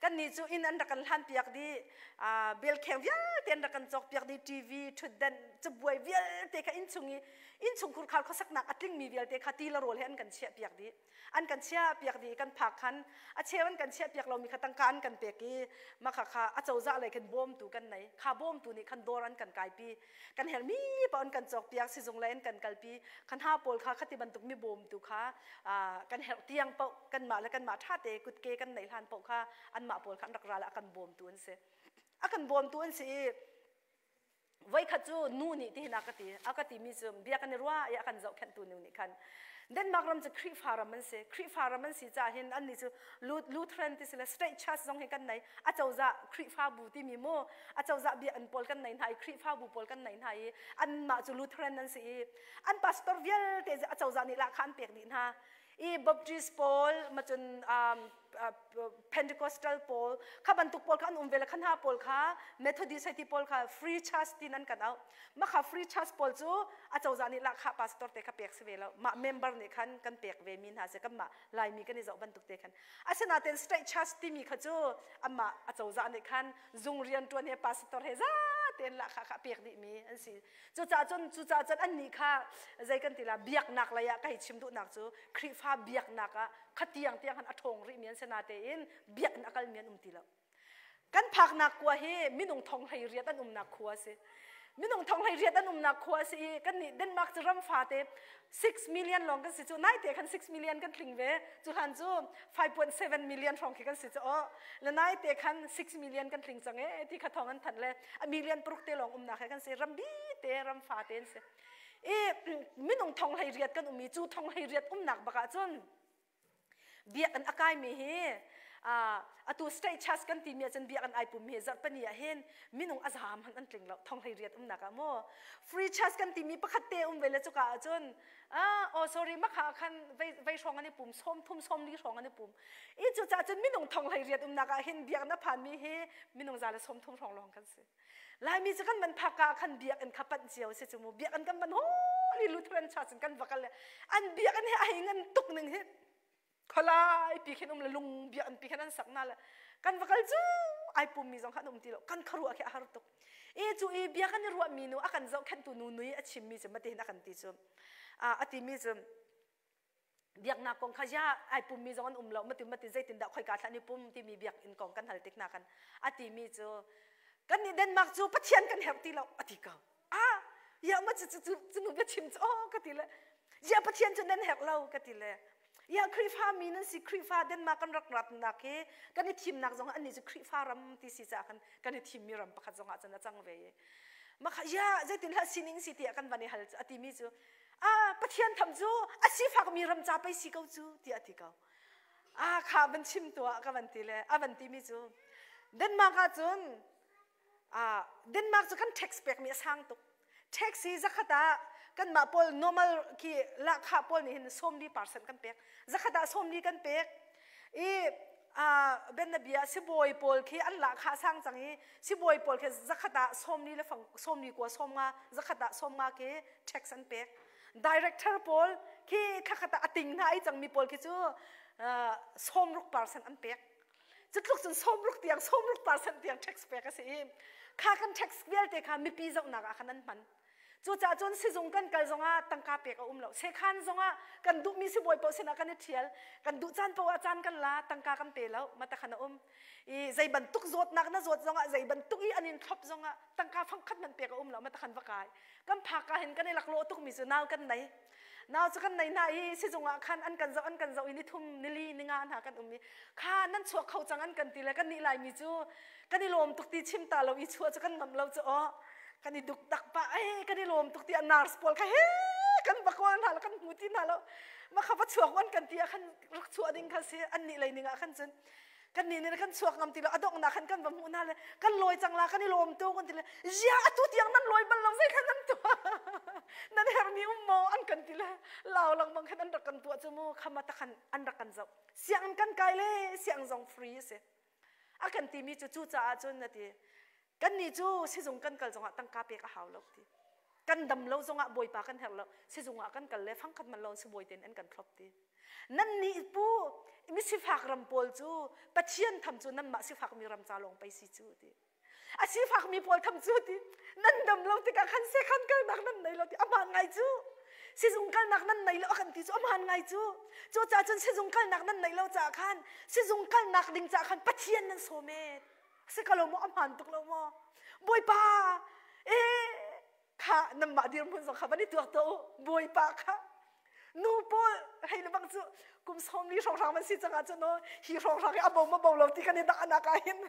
Speaker 1: kan nih cu inn an rak kan hlan piak dih, belkheng vialte an rak kan cawk piak dih, TV, thutden, cabuai vialte kha, inn chung i innchung khurkhar khuasaknak a tlingmi vialte kha ti le rawl he an kan chiah piak dih, an kan chiah piak dih. Kan phak khan a cheu an kan chiah piak lomi kha tangka an kan pek i mah kha kha a cozah lei khan bawmtu kan nei. Kha bawmtu nih khan dawr an kan kaipi, kan herhmi paoh an kan cawk piak, sizung lei an kan kalpi. Khan ha pawl kha khati bantuk mi bawmtu kha kan herh tiang paoh, kanmah le kanmah ṭha te kutke kan neih hlan paoh kha anmah pawl kha an rak ral ah a kan bawmtu an si, a kan bawmtu an si. I voikhat cu nu nih tihin a ka ti, a ka timi cu bia kan i ruah i a kan zohkhenhtu nu nih khan, Denmark ram cu Khrihfa ram an si, Khrihfa ram an si caah hin annih cu Lutheran ti si le State Church zong hi kan nei, a cozah Khrihfabu timi mu, a cozah bia an pawl kan nei hna i Khrihfabu pawl kan nei hna i anmah cu Lutheran an si i an pastor vialte a cozah nih lahkhah an pek dih hna i Baptist pawl macun Pentecostal pawl kha bantuk pawl kha an um ve le kha hna pawl kha Methodist hei ti pawl kha Free Church tin an kan auh. Mah kha Free Church pawl cu a cozah nih lahkhah pastor te kha pek si ve lo, mah member nih khan kan pek ve mi hna si, kanmah Laimi kan i zoh bantuk te khan. Asinain State Church timi kha cu amah a cozah nih khan zung rianṭuan he pastor he za tein lahkhah kha pek dih mi an si. Cucaah cun annih kha zei kan ti la, biaknak lei ah ka hei chim duhnak cu Khrihfa biaknak ah khatiang tiang han a ṭhawng rih mi an si natein biakinn a kal mi an um ti lo. Kan phaknak khua hi minung 18,000 an umnak khua a si, minung 18,000 an umnak khua a si i kan nih Denmark cu ram fate 6 million lawng kan si cu. Nai te khan 6 million kan tling ve. Cu hlan cu 5.7 million hrawng khi kan si cu. O le nai te khan 6 million kan tling cang e ti kha thong an thanh le a million paruk te lawng umnak he kan si. Ram bi te, ram fate an si i minung 18,000 kan um i cu 18,000 umnak bak ah cun biakinn a kaimi hi, atu State Church kan timi ahcun biakinn ai pum hi zarhpini ah hin minung a zaam hmanh an tling lo, 18,000 umnak ah mu. Free Church kan timi pakhat te um ve le cuka ahcun, oh sorry, makha ah khan vei hrawng an i pum, 30 40 hrawng an i pum i cucaah cun minung 18,000 umnak ah hin biakinn a phanmi hi minung 130 hrawng lawng kan si. Laimi cu kan van phak ah khan biakinn kha panh cio si cu mu. Biakinn kan van Holy Lutheran Church in kan va kal le an biakinn hi a hei ngan tuk ning hi, khualai pi khin um le lung biakinn pi khin an sak na le kan va kal cu ai pum mi zong kha an um ti lo. Kan khuaruah khi a har tuk i cu i biakinn i ruah mi nu, a kan zohkhenhtu nu nui a chim mi cu mate hin a kan ti cu, a ti mi cu biaknak kong kha ya ai pum mi zong an um lo mati mati, zeitindah khoika thlan i pum timi biakinn kong kan hal tik na kan a ti mi cu, kan nih Denmark cu Pathian kan herh ti lo a ti ko. Ah, ya ma cu cu cu nu bia chim cu oh ka ti le, ya Pathian cu nan herh lo ka ti le, ya Khrihfa mi nan si, Khrihfa Denmark kan rak rat nak hi kan i thimnak zong an nih cu Khrihfa ram ti si caah kan kan i thimmi ram pakhat zong ah cun a cang ve i makha ya zeitin hlah sining si tiah kan van i hal. A ti mi cu, ah, Pathian tham cu a sifakmi ram ca pei si ko cu tiah a ti ko. Ah, kha van chim tuah ka van ti le a van ti mi cu Denmark ah cun, ah, Denmark cu kan tax pek mi a sang tuk. Tax hi zakhat ah kanmah pawl normal khi lahkhah pawl nih hin 40% kan pek, zakhat ah 40 kan pek i ben na bia sibawi pawl khi an lahkhah sang cang i sibawi pawl khi zakhat ah 40 le fang 40 kua 50, zakhat ah 50 khi tax an pek. Director pawl khi thakhat ah a ting hna ai cangmi pawl khi cu 60% an pek. Cu tluk cun 60 tiang, 60% tiang tax pek a si i kha kan tax vialte kha mipi zohnak ah khan an hman. Cucaah cun sizung kan kal zongah tangka pek a um lo, sekhan zongah kan duhmi sibawi paoh sinah kan i ṭhial, kan duh caan paoh ah caan kan la, tangka kan pe lo. Mata khan a um i zei bantuk zawtnak na zawt zongah, zei bantuk i an in thlop zongah tangka fangkhat man pek a um lo. Mata khan va kai kan phak ah hin kan i laklawh tukmi cu nau kan nei, nau cu kan nei hna i sizung ah khan an kan zoh, an kan zoh i ni thum, nili, ninga hna kan um i kha nan chuak kho cang an kan ti le kan nih Laimi cu kan i lawm tuk ti chim ta lo i chuah cu kan ngamh lo cu aw kan i duk dak pah ai. Kan i lawm tuk ti a nurse pawl kha he kan va kawl hna lo, kan hmu ti hna lo. Ma kha va chuak an kan ti ah khan rak chuah ding kha si an nih lei ning ah khan cun kan nih nih kan chuak ngam ti lo. A donghnak khan kan va hmuh hna le kan lawi cang la, kan i lawm tu kan ti le, zia atu tiang nan lawi bal lo, zei khan nan tuah, nan hermi um maw an kan ti le lau langmang khan an rak kan tuah cu mu. Khama ta khan an rak kan zoh. Sianginn kan kai le siang zong free a si. A kan timi cu cucaah cun a ti. Kannih cu sizung kan kal zongah tangka pek a hau lo ti. Kan dam lo zongah Bawipa kan herh lo. Sizung ah kan kal le fangkhat man lo sibawi tein an kan thlop ti. Nannih pu misifak ram pawl cu Pathian tham cu nanmah sifakmi ram ca lawng pei si cu ti. A sifakmi pawl tham cu ti. Nan dam lo tikah khan sekhan kalnak nan nei lo ti. Aman ngai cu. Sizung kalnak nan nei lo a kan ti cu aman ngai cu. Cucaah cun sizung kalnak nan nei lo caah khan sizung kalnak ding caah khan Pathian nan sawm e. Si ka lo maw a hmaan tuk lo maw? Bawipa ee kha nanmah dirhmun zong kha van i tuak tuah u. Bawipa kha nu pawl hei le bang cu kum 40 hrawnghrang man si cang ahcun aw hi hrawnghrang hi a bo ma bo lo ti kan i dah nak ah hin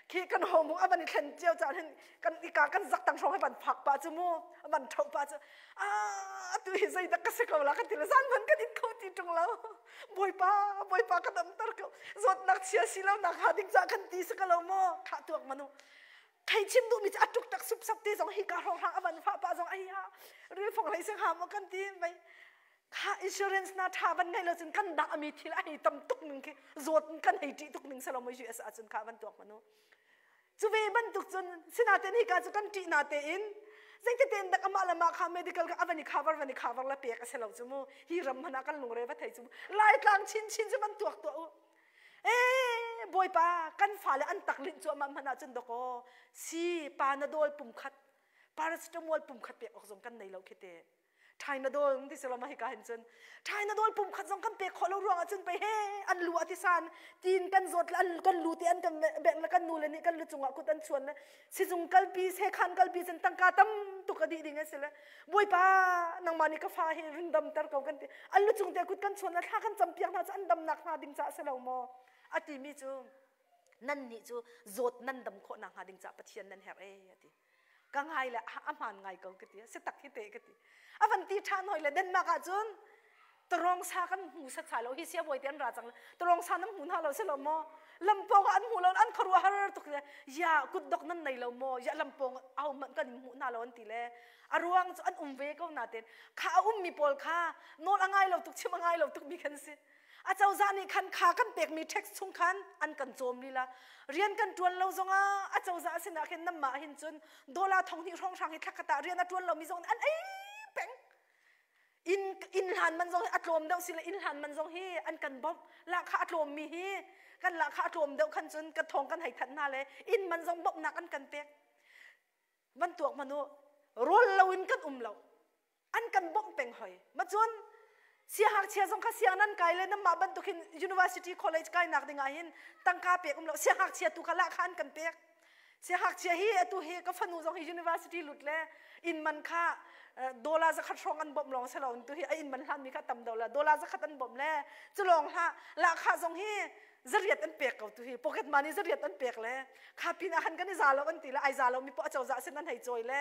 Speaker 1: khi kan homu a van i thlen cio caan hin kan ika kan zak tang hrawng hi van phak pa cu mu van tho pa cu a tu hi zeidak ka si ko la kan ti le zan man kan in kho ti tung lo Bawipa, Bawipa ka damter ko. Zawtnak chia si lo nak ha ding ca kan ti si ka lo maw? Kha tuak manu. Thei chim duh mi cu a tuk tak sup sap te zong hi ka hrawng hrang avan fa pa zong ai ha ril phong hlei sing ha mo kan ti mai kha insurance na tha van ngei lo cun kan dah ami thil a hei tam tuk ning khi zawt kan hei ṭih tuk ning selo mo US ah cun kha van tuak manu Cu ve bantuk cun sinain hika cu kan ṭih na tein zeititein dak amah le mah kha medical kha a van i cover van i cover la pek a si lo cu mu. Hi ram hmanh ah kan lungre va thei cu mu. Laitlang chinchin cu van tuak tuah u. Ee Bawipa kan fale an tak linh cuahmah hmanh ah cun dakaw si panadol pum khat paracetamol pum khat pek awk zong kan nei lo khi te. Tramadol ti si lo ma hika hin cun Tramadol pum khat zong kan pek khawh lo ruangah cun pei he an lu a ti san tin kan zawt le an kan lu te an kan bengh le kan nu le nih kan lu cungah kut an chuan le sizung kalpi sekhan kalpi cun tangka tam tuk a dih ding a si le Bawipa nangmah nih ka fa hi run damter ko kan ti an lu cung te kut kan chuan le thla kan cam piak hna cu an damnak hnga ding caah si lo maw a ti mi cu nan nih cu zawt nan dam khawh nak hnga ding caah Pathian nan herh e a ti. Ka ngai le a hmaan ngai ko ka ti. Si tak hi te ka ti. A van ti ṭhan hoi le Denmark ah cun tarong sa kan hmu sat lo hi sia bawi te an ra cang tarong sa nan hmu hna lo si lo maw lampawng ah an hmu lo an khuaruah har tuk le ya kutdok nan nei lo maw ya lampawng aho hmanh kan in hmuh hna lo an ti le a ruang cu an um ve ko nain kha a ummi pawl kha nawl a ngai lo tuk chim a ngai lo tuk mi kan si. Acozah nih khan kha kan pekmi tax chung khan an kan cawm lila. Rian kan ṭuan lo zongah acozah sinah khin nanmah hin cun dollar 2000 hrawnghrang hi thlakhat ah rian a ṭuan lomi zong nih an ei peng. Inn inn hlan man zong hi a tlawm deuh si le inn hlan man zong hi an kan bawmh. Lahkhah a tlawmmi hi kan lahkhah a tlawm deuh khan cun ka thawng kan hei thanh hna le inn man zong bawmhnak an kan pek. Van tuak hmanh u, rawl loin kan um lo. An kan bawmh peng hoi. Ma cun siangngakchia zong kha siang nan kai le nanmah bantuk hin university college kainak ding ah hin tangka pek um lo. Siangngakchia tu kha lahkhah an kan pek. Siangngakchia hi atu hi ka fanu zong hi university lut le inn man kha dollar 100 hrawng an bawmh lawng si lo tu hi a inn man hlan mi kha tam do la dollar 100 an bawmh le cu lawng hlah lahkhah zong hi zariat an pek ko tu hi pocket money zariat an pek le kha pin ah khan kan i za lo an ti le ai za lo mi poh acozah sin an hei cawi le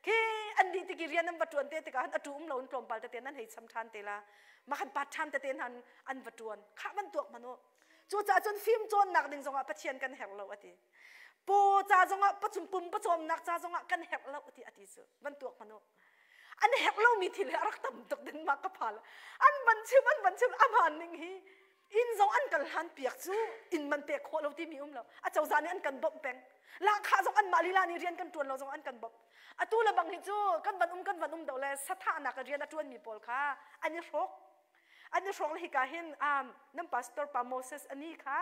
Speaker 1: khi an dih tiki rian an va tuan te tikah han atu um lo in tlawmpal tete an hei cham than te la ma khan pat than tete han an va tuan kha ban tuak manu cu caah cun fim cawnnak ding zongah Pathian kan herh lo ati po ca zongah pachum pum pacawmnak ca zongah kan herh lo ati ati cu ban tuak manu an herh lo mi thil hi a rak tam tuk din ma ka phal an ban chim an ban chim aman ning hi Inn zong an kan hlan piak cu inn man pek khawh lo timi um lo. A cozah nih an kan bawmh peng. Lahkhah zong anmah lila nih rian kan ṭuan lo zong an kan bawmh. Atu le bang hi cu kan van um kan van um do le sathahnak rian a ṭuanmi pawl kha an i hrawk. An i hrawk le hika hin um, nan pastor pa Moses ani kha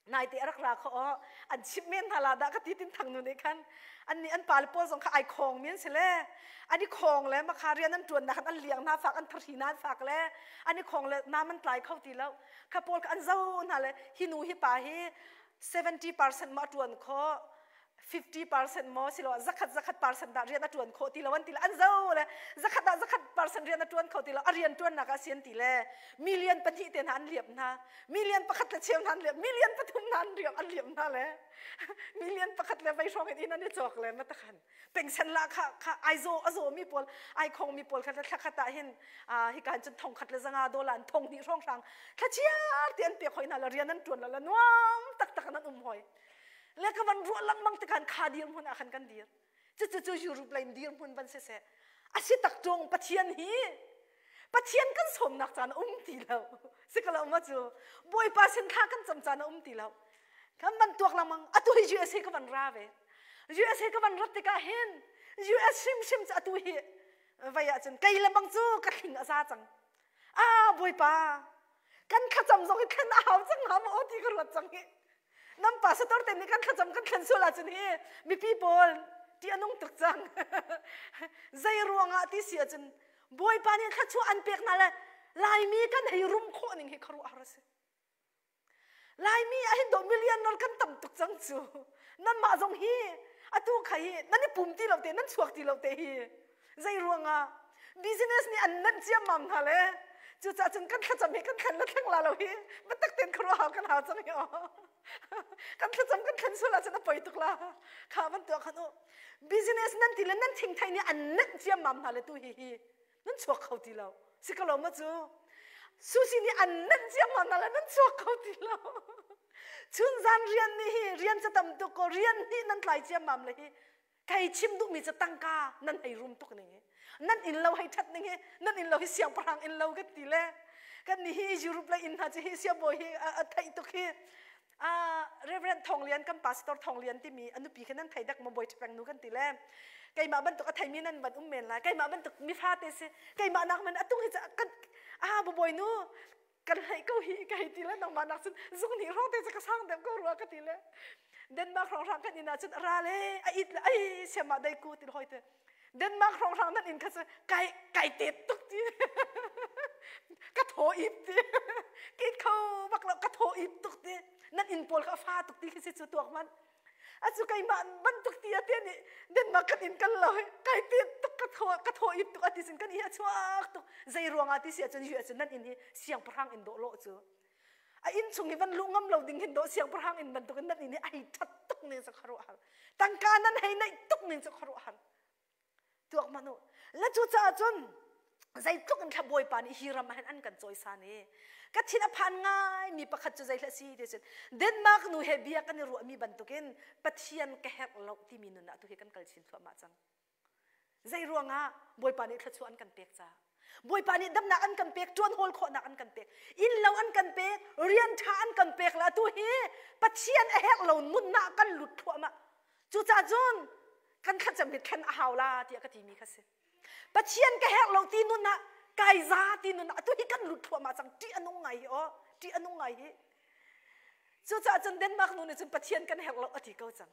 Speaker 1: naite a rak ra kho aw an chimh men hna la dah ka ti tin thang nu nih khan an nih an pale pawl zong kha ai khong mi an si le an i khong le makha rian an tuan na khan an liang hna fak an thari na an fak le an i khong le nam an tlai kho ti lo kha pawl kha an zo hna le hi nu hi pa hi 70% ma tuan kho 50% maw silo zakhat zakhat percent dah rian a tuan khawh ti lo an ti le an zo le zakhat ah zakhat percent rian a tuan kho ti lo a rian tuannak ah sian ti le million pahnih te hna an liam hna million pakhat le cheu hna an liam million pathum hna an liam an liam hna le million pakhat le vei hrawng in inn an i cawk le matakhan pengsen la kha kha ai zo a zo mi pawl ai khong mi pawl kha thla khat ah hin hi kan cun thong khat le zanga dollar an thong hnih hrawng hrang thla chiar te an pek hoi hna la rian an tuan la la nuam tak tak an um hoi Le ka van ruah lengmang tikhan kha dirhmun ah khan kan dir. Cucu cu Europe lei dirhmun van siseh. A si tak ṭung Pathian hi Pathian kan sawmnak caan a um ti lo. Si ka lo ma cu Bawipa sin thla kan cam caan a um ti lo. Kan van tuak lengmang. Atu hi USA ka van ra ve. USA ka van rat tikah hin US hrimhrim cu atu hi vai ahcun kei le bang cu ka thling a za cang. Ah Bawipa, kan thlacam zong hi thlen a hau cang hnga maw ti ka ruat cang hi. Nan pastor te nih kan thlacam kan thlen sual ahcun hi mipi pawl ti a nung tuk cang. Zei ruangah ti si ahcun Bawipa nih thluachuah an pek hna le Laimi kan hei rum khawh ning hi khuaruahhar a si. Laimi ah hin dawh millionaire kan tam tuk cang cu. Nanmah zong hi atu kha hi nan i pum ti lo te nan chuak ti lo te hi zei ruangah business nih an nanh ciammam hna le cucaah cun kan thlacam hi kan thlen le thleng la lo hi biatak tein khuaruahhar kan hau cang hi aw kan thlacam kan thlen sual ahcun a poi tuk la kha van tuah khan u business nan ti le nan thingthei nih an nenh ciammam hna le tu hi hi nan chuak kho ti lo si ko lo ma cu susi nih an nenh ciammam hna le nan chuak kho ti lo chun zan rian nih hi rian ca tam tuk ko rian nih nan tlai ciammam le hi Kai chim duhmi cu tangka nan hei rum tuk ning hi nan inn lo hei ṭhat ning hi nan inn lo hi siangpahrang inn lo kan ti le kan nih hi Europe lei inn hna cu hi siangbawi hi a theih tuk hi Reverend Thong Lian kan pastor Thong Lian timi a nupi khi nan thei dak maw bawi ṭhapeng nu kan ti le keimah bantuk a theimi nan van um men lai keimah bantuk mifa te si keimah nak man atung hi kan ah bawi nu kan hleih ko hi ka hei ti le nangmah nak cun zung nih hrawng te cu ka sang deuh ko rua ka ti le Denmark hrawnghrang kan inn ah cun ra le a it le ai siamah dai ku ti hoi te Denmark hrawnghrang nan inn kha cu kai kai te tuk ti ka thaw ip ti ki kho bak lo ka thaw ip tuk ti nan inn pawl kha fa tuk ti khi si cu tuak man Acu keimah bantuk ti a te nih Denmark kan in kal lo kai ti tuk ka thaw ka thaw ip tuk ati sin kan i a chuak tuk zei ruangah ti si ahcun hi ahcun nan inn hi siangpahrang in dawh lawh cu a inn chung hi van luh ngam lo ding hin dawh siangpahrang inn bantuk in nan inn hi a hei that tuk ning cu khuaruahhar tangka nan hei neih tuk ning cu khuaruahhar Tuak hmanh u. Le cucaah cun zeitluk in thla Bawipa nih hi ram ah hin an kan cawisan i ka thin a phan ngai mi pakhat cu zeihlah si ti cun Denmark nu he bia kan i ruahmi bantukin Pathian ka herh lo timi nun ah tu hi kan kal chin thluahmah cang. Zei ruangah Bawipa nih thluachuah an kan pek caah Bawipa nih damnak an kan pek, ṭuan hawl khawhnak an kan pek, inn lo an kan pek, rian ṭha an kan pek le atu hi Pathian a herh lo nunnak kan lut thluahmah. Cucaah cun kan thlacam hi thlen a hau la tiah ka timi kha si. Pathian ka herh lo ti nun ah kai za ti nun ah atu hi kan lut thluahmah cang ṭih a nung ngai hi aw ṭih a nung ngai hi. Cucaah cun Denmark nu nih cun Pathian kan herh lo a ti ko cang.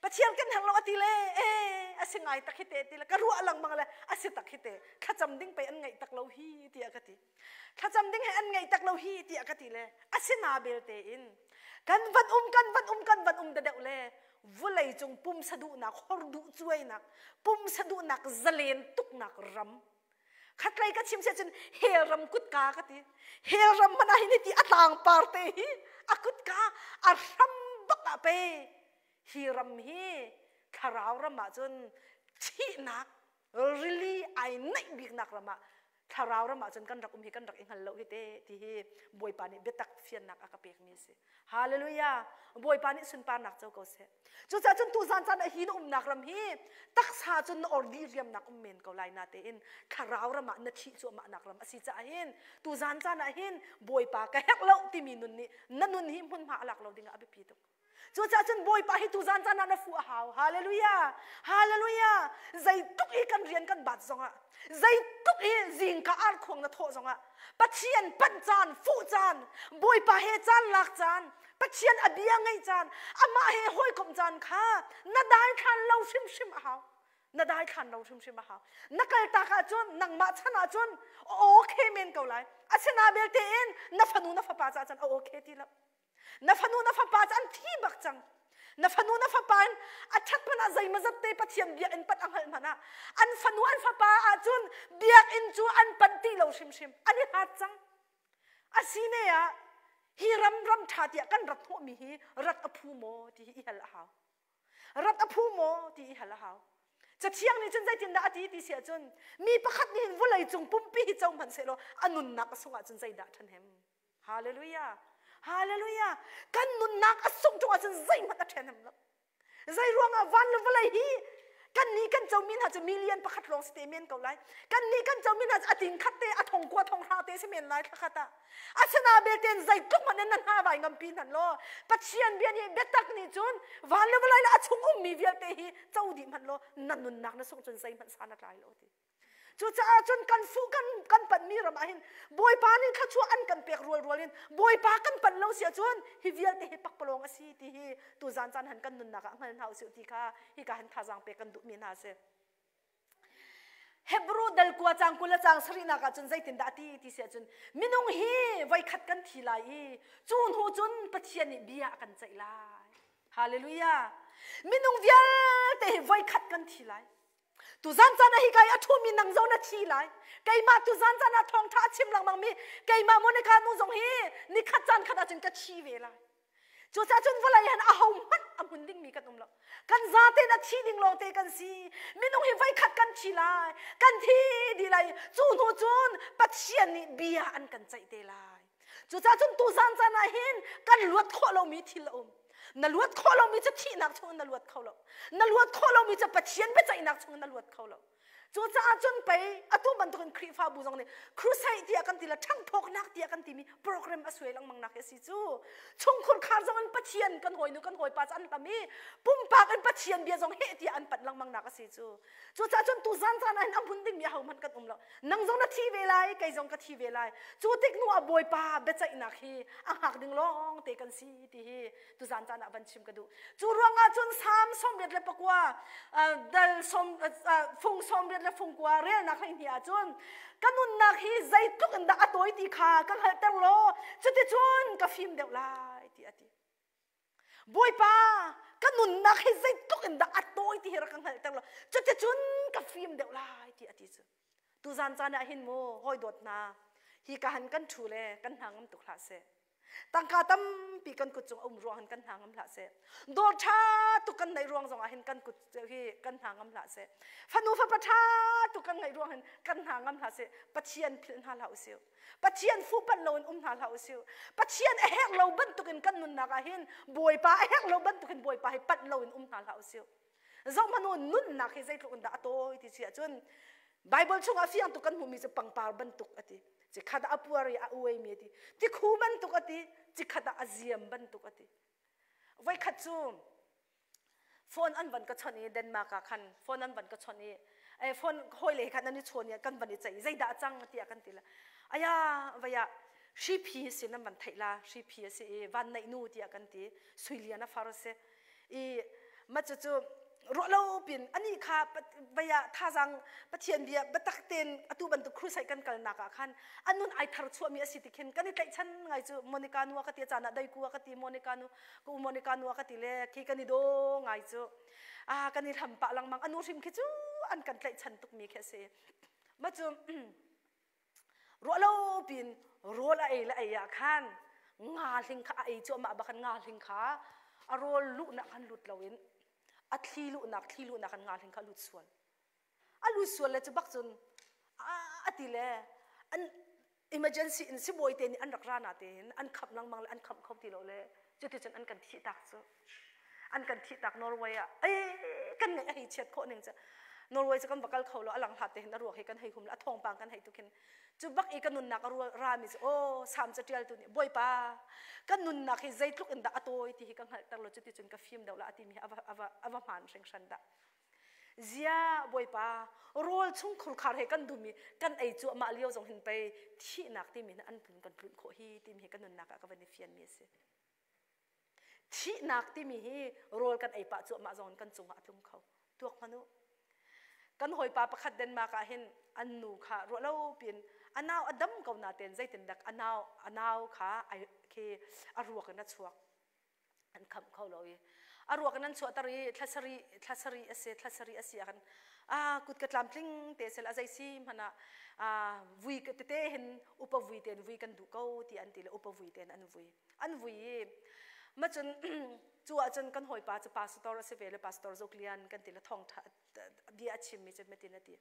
Speaker 1: Pathian kan herh lo a ti le ee a si ngai tak hi te ti le ka ruah lengmang le a si tak hi te thlacam ding pei an ngeih tak lo hi tiah ka ti. Thlacam ding he an ngeih tak lo hi tiah ka ti le a si na belte in kan van um kan van um kan van um da deuh le vulei cung pumsa duhnak hor duh cuainak pumsa duhnak zalen tuknak ram khatlei ka chim cun hell ram kutka ka ti hell ram hmanh ah hin ti a tlang par te hi a kutka a hram bak ah pe hi ram hi thlarau ram ah cun thihnak rili ai naih biknak ram ah thlarau ram ah cun kan rak um hi kan rak i hngal lo hi te ti hi Bawipa nih biatak fiannak a ka pekmi a si. Hallelujah! Bawipa nih sunparnak co ko seh. Cucaah cun tuzan caan ah hi na umnak ram hi taksa cun na or dih riamnak um men ko lai natein thlarau ram ah na thih cuahmahnak ram a si caah hin tuzan caan ah hin Bawipa ka herh lo timi nun nih na nun hi hmunhma a lak lo dingah a biapi tuk. Cucaah cun Bawipa hi tuzan caan ah na fuh a hau. Hallelujah! Hallelujah! Zeitluk i kan rian kan bat zongah, zeitluk i zingka arkhuang na thawh zongah, Pathian panh caan, fuh caan, Bawipa he caan lak caan, Pathian a bia ngaih caan, amah he hawikomh caan kha na daithlan lo hrimhrim a hau. Na daithlan lo hrimhrim a hau. Na kaltak ahcun, nangmah chan ahcun a okay men ko lai. Asina belte in na fanu na fapa caah cun a okay ti lo. Na fanu na fapa cu an thi bak cang. Na fanu na fapa in a ṭhat hmanh ah zeimawzat te Pathian biakinn panh a hngalh hmanh ah an fanu an fapa ahcun biakinn cu an panh ti lo hrimhrim. An i hlat cang. Asine ah hi ram ram ṭha tiah kan rat hnawhmi hi rat a phu maw ti hi i hal a hau. Rat a phu maw ti i hal a hau. Cathiang nih cun zeitindah a ti ti si ahcun mi pakhat nih hin vawlei cung pumpi hi co hmanh sehlaw a nunnak a sungh ahcun zeidah a ṭhahnem? Hallelujah. Hallelujah. Kan nunnak a sungh ṭung ahcun zeihmanh a ṭhahnem lo. Zei ruangah van le vawlei hi Kan nih kan comi hna cu million pakhat lawng si te men ko lai. Kan nih kan comi hna cu a ting khat te, a thong kua thong hra te si men lai thla khat ah. Asina belte zeitluk hmanh in na hna vai ngampi hnan law Pathian bia nih biatak nih cun van le vawlei le a chung ummi vialte hi co dih hmanh law na nunnak na sungh cun zeihmanh san a tlai lo ti. Cucaah cun kan fuh kan kan panhmi ram ah hin Bawipa nih thluachuah an kan pek rualrual in Bawipa kan panh lo si ahcun hi vialte hi pakpalawng a si ti hi tuzan caan han kan nunnak ah hngal hna usih ti kha hika hin thazaang pek kan duhmi hna a si. Hebrew dal kua cang 20 le cang sarihnak ah cun zeitindah a ti ti si ahcun minung hi voikhat kan thi lai i cu hnu cun Pathian nih bia a kan ceih lai. Hallelujah. Minung vialte hi voikhat kan thi lai. Tuzan caan ah hika i a ṭhumi nang zong na thi lai. Keimah tuzan caan ah thawngṭha a chim lengmangmi keimah Monica nu zong hi nikhat caan khat ahcun ka thi ve lai. Cucaah cun vawlei han ahohmanh a hmun dingmi kan um lo. Kan zaten a thi ding lawngte kan si. Minung hi voikhat kan thi lai. Kan thi dih lai. Cu hnu cun Pathian nih bia an kan ceih te lai. Cucaah cun tuzan caan ah hin kan luat khawh lomi thil a um. Na luat khawh lomi cu thihnak chungin na luat kho lo. Na luat khawh lomi cu Pathian biaceihnak chungin na luat kho lo. Cucaah cun pei atu bantukin Khrihfabu zong nih crusade tiah kan ti le ṭhangphawknak tiah kan timi program a suai lengmang nak hi a si cu. Chungkhur khar zong in Pathian kan hawinu kan hawipa cu an hlam i pumpak in Pathian bia zong heh tiah an panh lengmang nak a si cu. Cucaah cun tuzan caan ah hin a hmun dingmi ahohmanh kan um lo. Nang zong na thi ve lai, kei zong ka thi ve lai. Cu tik hnu ah Bawipa biaceihnak hi a hngak ding lawng te kan si ti hi tuzan caan ah van chim ka duh. Cu ruangah cun Salm 89 dal som fung 80 le fung kua relnak 12 ah cun ka nunnak hi zeitluk in dah a tawi ti kha ka hngalhter law cuticun ka fim deuh lai ti a ti. Bawipa, ka nunnak hi zeitluk in dah a tawi ti hi rak ka hngalhter law cuticun ka fim deuh lai ti a ti cu. Tuzan caan ah hin mu hawi dawt hna hi ka han kan ṭhu le kan hna ngam tuk hlah seh. Tangka tampi kan kut cung a um ruang hin kan hna ngam hlah seh. Dawr ṭha tuk kan neih ruang zong ah hin kan kut hi kan hna ngam hlah seh. Fanu fapa ṭha tuk kan ngeih ruang hin kan hna ngam hlah seh. Pathian philh hna hlah usih. Pathian fuhpanh loin um hna hlah usih. Pathian a herh lo bantukin kan nunnak ah hin Bawipa a herh lo bantukin Bawipa hi panh loin um hna hlah usih. Zohhmanh u nunnak hi zeitluk in dah a tawi ti si ahcun Bible chungah fiang tuk kan hmuhmi cu pangpar bantuk a ti. Cikhat ah a puar i a uaimi a ti. Tikhu bantuk a ti. Cikhat ah a ziam bantuk a ti. Voikhat cu phone an van ka chawnh i Denmark ah khan phone an van ka chawnh i eh phone hawi le khan an i chawn i kan van i ceih zeidah a cang tiah kan ti la aya vaya hriphi sin an van theih la hriphi a si i van neih nu tiah kan ti suilian a far a si i ma cu cu ruahlo pin ani kha vaya thazang Pathian bia biatak ten atu bantuk crusade kan kalnak ah khan anun ai thar chuahmi a si ti khin kan i tlaihchan ngai cu Monica nu ka ti caan ah daiku ka ti Monica nu ka u Monica nu ka ti le khi kan i do ngai cu a kan i hlam pah lengmang anu hrim khi cu an kan tlaihchan tukmi khi a si ma cu ruahlo pin rawl a ei le ei ah khan nga hling kha a ei cuahmah bak nga hling kha a rawl luhnak khan lut loin a thli luhnak thli luhnak khan nga hling kha lut sual a lut sual le cu bak cun a ti le an emergency in sibawi te nih an rak ra na tein an khamh lengmang le an khamh kho ti lo le cuticun an kan thih tak cu an kan thih tak Norway ah ei kan ngaih a hei chiat khawh ning cu Norway cu kan va kal kho lo a lang hlat te hin a ruak hi kan hei hum le a thawngpang kan hei tuk hin cu bak i ka nunnak a rami cu aw sam catial tu nih bawipa ka nunnak hi zeitluk in dah a tawi ti hi ka hngalhter lo cuticun ka fim deuh la a timi hi a va hmaan hringhran dah Ziah Bawipa rawl chung khurkhar he kan dum i kan ei cuahmah lio zong hin pei thihnak timi hin an tlun kan tlunh khawh hi timi hi ka nunnak ah ka van i fianmi a si. Thihnak timi hi rawl kan ei pah cuahmah zong in kan cungah a tlung kho. Tuak hmanh u. Kan hawipa pakhat Denmark ah hin an nu kha ruahlo pin a nau a dam ko natein zeitindak a nau a nau kha ai khi a ruak in a chuak. An khamh kho lo i a ruak in an chuahter i thla sarih thla sarih a si thla sarih a si ah khan a kut ka tlamtling te sel a zei si hmanh ah vui tete hin upa vui tein vui kan duh ko ti an ti le upa vui tein an vui an vui i ma cun cu ah cun kan hawipa cu pastor a si ve le pastor Zoklian kan ti le thawngtha bia a chimmi cu metin a ti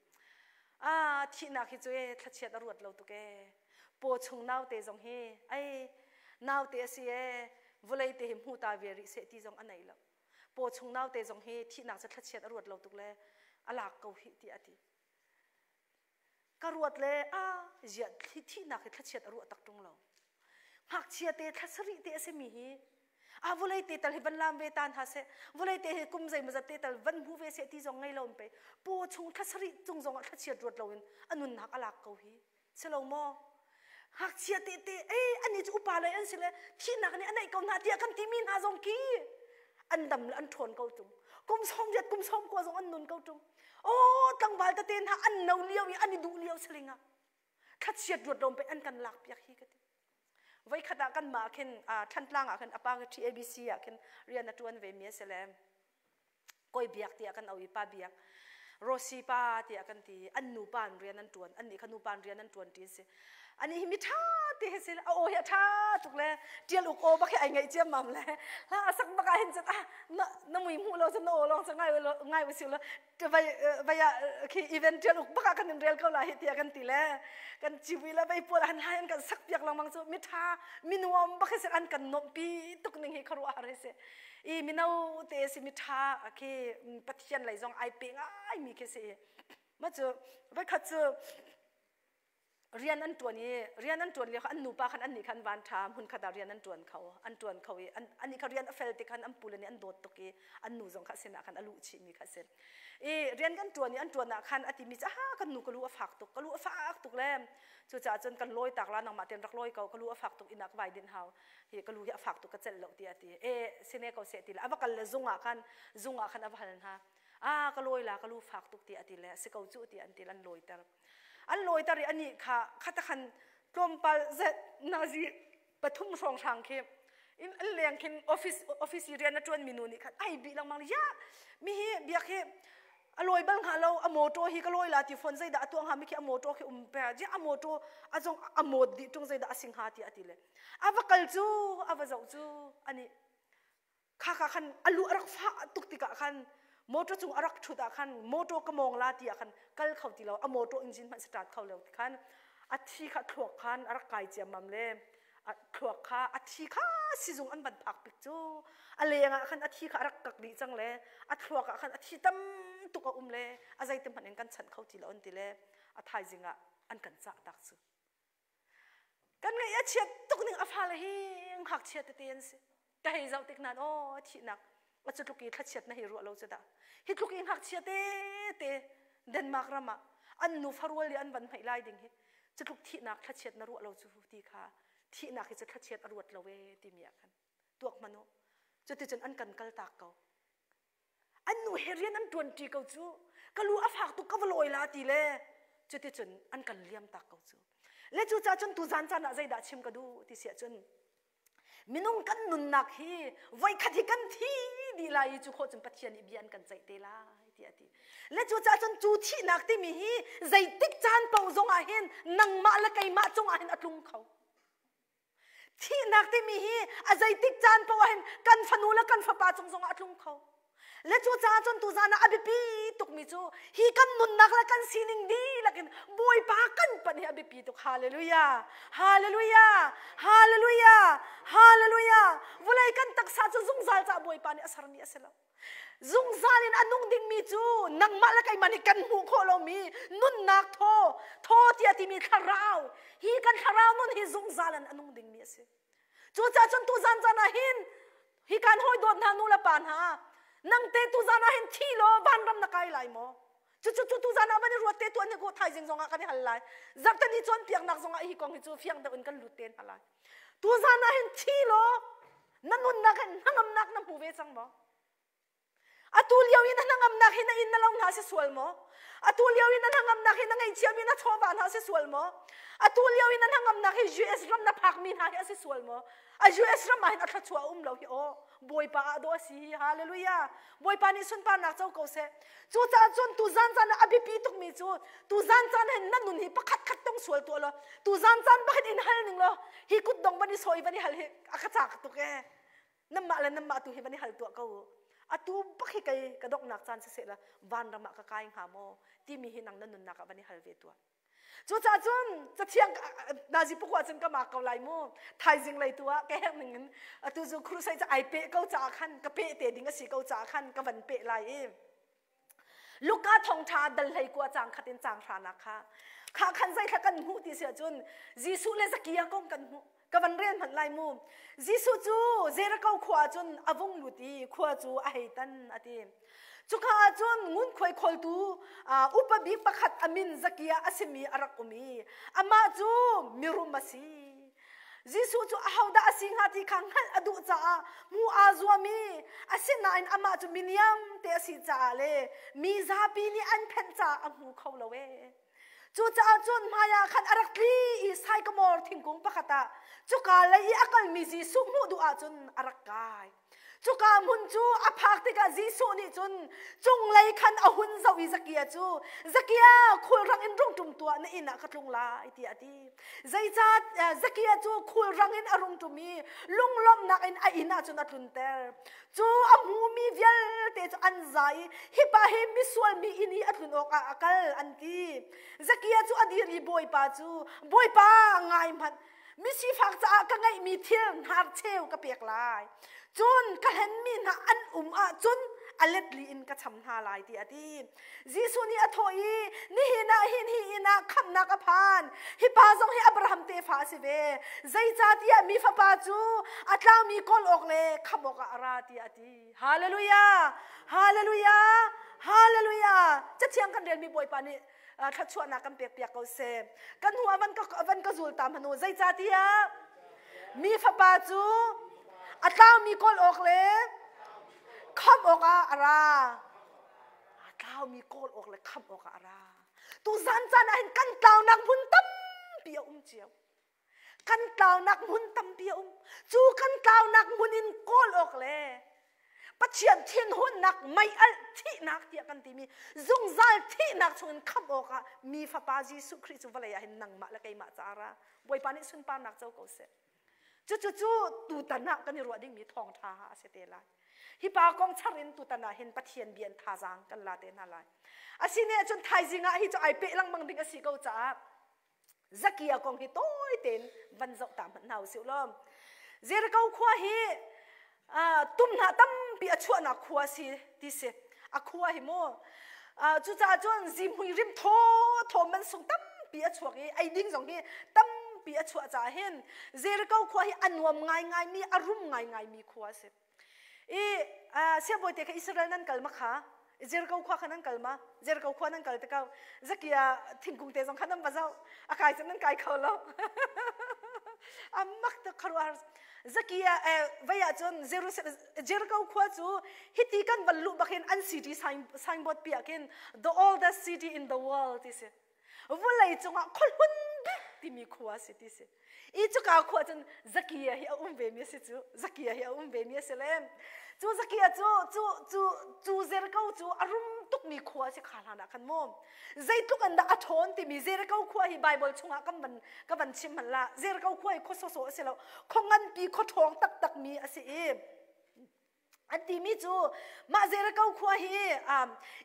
Speaker 1: a thihnak hi cu e thlachiat a ruat lo tuk e paw chung naute zong hi ai naute a si e vawlei te hi hmu ta ve rih seh ti zong a nei lo paw chung naute zong hi thihnak cu thlachiat a ruat lo tuk le. A lak ko hih tiah a ti. Ka ruat le a ziah thihnak hi thlachiat a ruah tak ṭung lo. Ngakchia te thla sarih te a simi hi a vawlei te tal hi van lam ve ta hna seh vawlei te hi kum zeimawzat te tal van hmu ve seh ti zong ngei lo in pei paw chung thla sarih cung zong ah thlachiat ruat loin a nunnak a lak ko hi si lo maw ngakchia te te ei ani cu upa lei an si le thihnak nih a neih ko hna tiah kan timi hna zong khi an dam le an ṭhawn ko ṭung kum sawm riat kum sawm kua zong an nun ko ṭung aw tlangval tete hna an no lio i an i duh lio saling ah thlachiat ruat lawm pe an kan lak piak hi ka ti voikhat ah kan mah khin Thantlang ah khin apa TABC ah khin rian a ṭuan ve mi a si le koi biak tiah kan au i pa biak Rosi pa tiah kan ti an nu pa an rian an ṭuan an nih kha nu pa an rian an ṭuan ṭi si ani hi mi ṭha te hi si a aw hi a ṭha tuk le ṭial uk aw bak hi ai ngaih ciammam le hla a sak bak ah hin cun ah na na mui hmuh lo cun na aw lawng cu ngai ngai usih law vai vai ah khi event ṭial uk bak ah kan in rel ko la hi tiah kan ti le kan ciwi le vai pual han hai an kan sak piak lengmang cu mi ṭha mi nuam bak hi si an kan nuamhpi tuk ning hi khuaruah har hi si i mino te si mi ṭha khi Pathian lei zong ai pe ngai mi khi si ma cu voikhat cu rian an ṭuan i rian an ṭuan lio kha an nupa khan annih khan van ṭha hmun khat ah rian an ṭuan kho an ṭuan kho i annih kha rian a fel ti khan an pule nih an dawt tuk i an nu zong kha sinah khan a luh chihmi kha a si i rian kan ṭuan i an ṭuan ah khan a timi cu ah kan nu ka lu a fak tuk ka lu a fak tuk le cucaah cun kan lawi tak la nangmah tein rak lawi ko ka lu a fak tuk inn ah ka vai dinh hau hi ka lu hi a fak tuk ka celh lo tiah a ti e sine ko seh ti le a va kal le zung ah khan zung ah khan a va hal hna a ka lawi la ka lu fak tuk tiah a ti le si ko cu tiah an ti an lawiter an lawiter i anih kha khata khan tlawmpal zet nazi pathum hrawnghrang khi in an leng khin office office i rian a ṭuan mi nu nih khan ai bih lengmang ya mi hi biak hi a lawi bal hnga lo a motor hi ka lawi la ti phone zeidah a tuah hnga mi khi a motor khi um pe a motor a zong a mot dih ṭung zeidah a sing hnga ti a ti le a va kal cu a va zoh cu ani kha kha khan a lu a rak fah tuk tikah khan motor cung a rak ṭhut ah khan motor ka mawng la ti ah khan kal kho ti lo a motor engine hmanh start kho lo ti khan a thi kha thluak khan a rak kai ciammam le a thluak kha a thi kha sizung an van phak pik cu a leng ah khan a thi kha a rak kak dih cang le a thluak ah khan a thi tam tuk a um le a zeiti hmanh in kan chanh kho ti lo an ti le a thaizing ah an kan cah tak cu Kan ngaih a chiat tuk ning a fale hi ngakchia tete an si. Ka hei zoh tik nan aw thihnak a cu tluk i thlachiat na hei ruah lo cu dah. Hi tluk i ngakchia tete Denmark ram ah an nu farual i an van hmeih lai ding hi cu tluk thihnak thlachiat na ruah lo cu ti kha thihnak hi cu thlachiat a ruat lo ee timi ah khan tuak hmanh u. Cuticun an kan kal tak ko. An nu he rian an ṭuanṭi ko cu. Ka lu a fak tuk ka va lawi la ti le cuticun an kan liam tak ko cu. Le cucaah cun tuzan caan ah zeidah chim ka duh ti si ahcun minung kan nunnak hi voikhat hi kan thi dih lai i cu khawh cun Pathian nih bia an kan ceih te lai tiah a ti. Le cucaah cun cu thihnak timi hi zeitik caan paoh zong ah hin nangmah le keimah cungah hin a tlung kho. Thihnak timi hi a zeitik caan paoh ah hin kan fanu le kan fapa cung zongah a tlung kho. Le cucaah cun tuzaan ah a biapi tukmi cu hi kan nunnak le kan sining dihlak in Bawipa kan panh hi a biapi tuk. Hallelujah! Hallelujah! Hallelujah! Hallelujah! Vawlei kan taksa cu zungzal caah Bawipa nih a sermi a si lo. Zungzal in a nung dingmi cu nangmah le keimah nih kan hmuh khawh lomi nunnak thaw, thaw tiah timi thlarau, hi kan thlarau nun hi zungzal in a nung dingmi a si. Cucaah cun tuzan caan ah hin hi kan hawi dawt hna nu le pa hna, nang te tuzan ah hin thi law vanram na kai lai maw? Cucu cu tuzan ah van i ruat te tuan hi ko thaizing zongah kan i hal lai. Zarhteni cawnpiaknak zongah hi kong hi cu fiang deuh in kan lut te hna lai. Tuzan ah hin thi law na nunnak hin hnangamnak na hmu ve cang maw? Atu lio i na hnangamnak hi na inn na lo hna si sual maw? Atu lio i na hnangamnak hi na ngeihchiahmi na chawva hna si sual maw? Atu lio i na hnangamnak hi US ram na phakmi hna hi a si sual maw? A US ram ah hin a thluachuah a um lo hi aw. Bawipa ah dawh a si hi. Hallelujah. Bawipa nih sunparnak co ko seh. Cucaah cun tuzan caan ah a biapi tukmi cu tuzan caan hin na nun hi pakhat khat tong sual tuah law tuzan caan bakhin in hal ning law hi kutdong van i sawi van i hal hi a ka cak tuk ee. Namah le namah tu hi van i hal tuah ko u. Atu bak hi kei ka donghnak caan siseh la vanram ah ka kai hnga maw timi hi nang na nunnak ah van i hal ve tuah. Cucaah cun cathiang nazi pakua cun ka mak ko lai mu. Thaizing lei tu ah ka herh ning in atu cu crusade cu ai peh ko caah khan ka peh te ding a si ko caah khan ka van peh lai i. Luka thawngṭha dal hlei kua cang khat in cang hranak kha kha khan zeithla kan hmuh ti si ahcun Jesuh le Zakia kong kan hmuh. Ka van rel hmanh lai mu. Jesuh cu Jericho khua ah cun a vung lut i khua cu a hei tan a ti. Cuka ah cun ngunkhuai khawltu upa bik pakhat a min Zakia a simi a rak um i amah cu mirum a si. Jesuh cu ahodah a si hnga ti kha hngalh a duh caah hmu aa zuam i asinain amah cu miniam te a si caah le mi zapi nih an phenh caah a hmu kho lo ee. Cucaah cun hmaiah khan a rak tli i saikamor thingkung pakhat ah cuka lei i a kalmi Jesuh hmuh duh ahcun a rak kai. Cuka hmun cu a phak tikah Jesuh nih cun cunglei khan a hun zoh i Zakia cu, Zakia, khulrang in rung ṭum tuah, na inn ah ka tlung lai, tiah a ti. Zeicah Zakia cu khulrang in a rung ṭum i lunglawmhnak in a inn ah cun a tlunter. Cu a hmumi vialte cu an za i hi pa hi misual mi inn i a tlun awkah a kal an ti. Zakia cu a dir i Bawipa cu, Bawipa, ngai hmanh, misifak caah ka ngeihmi thil hnarcheu ka pek lai. Cun ka hlenmi hna an um ahcun a let li in ka cham hna lai tiah a ti. Jesuh nih a thawh i nihin ah hin hi inn ah khamhnak a phan. Hi pa zong hi Abraham tefa a si ve. Zeicahtiah mi fapa cu a tlaumi kawl awk le khamh awkah a ra tiah a ti. Hallelujah! Hallelujah! Hallelujah! Cathiang kan relmi Bawipa nih thluachuahnak kan pek piak ko seh. Kan hnu ah van ka zul ta hmanh u. Zeicahtiah mi fapa cu a tlaumi kawl awk le khamh awkah a ra. A tlaumi kawl awk le khamh awkah a ra. Tu zan caan ah hin kan tlaunak hmun tampi a um cio. Kan tlaunak hmun tampi a um. Cu kan tlaunak hmun in kawl awk le Pathian thinhunnak mei-alh thihnak tiah kan timi zungzal thihnak chungin khamh awkah mi fapa Jesuh Khrih cu vawlei ah hin nangmah le keimah caah ra. Bawipa nih sunparnak co ko seh. Cucu tutan ah kan i ruah dingmi thawngṭha a si te lai. Hi pa kong char in tutan ah hin Pathian bia in thazaang kan la te hna lai. Asine cun thaizing ah hi cu ai peh lengmang ding a si ko caah Zakia kong hi tawi tein van zoh ta hmanh hna usih law. Jericho khua hi tumhnah tampi a chuahnak khua si ti si. A khua hi mu. Cucaah cun zihmui rim thaw thaw mansung tampi a chuak i ei ding zong hi tampi a chuah caah hin Jericho khua hi a nuam ngaingaimi a rum ngaingaimi khua a si. I siangbawi te kha Israel nan kal ma kha Jericho khua kha nan kal ma Jericho khua nan kal te ko Zakia thingkung te zong kha nan va zoh a kai cu nan kai kho lo a mak tuk kharuahar Zakia vei ah cun Jerusalem Jericho khua cu hiti kan van luh bak hin an city signboard pi ah khin the oldest city in the world ti si vulei cungah khuahlun bik timi khua si ti si i cuka khua cun Zakia hi a um ve mi a si cu Zakia hi a um ve mi a si le cu Zakia cu cu cu cu Jericho cu a rum tukmi khua si kha hlan ah khan mu zeitluk an dah a ṭhawn timi Jericho khua hi Bible chungah kan van ka van chim hman la Jericho khua hi khua sawsawh a si lo khua nganpi khua ṭhawng taktak mi a si i an timi cu mah Jericho khua hi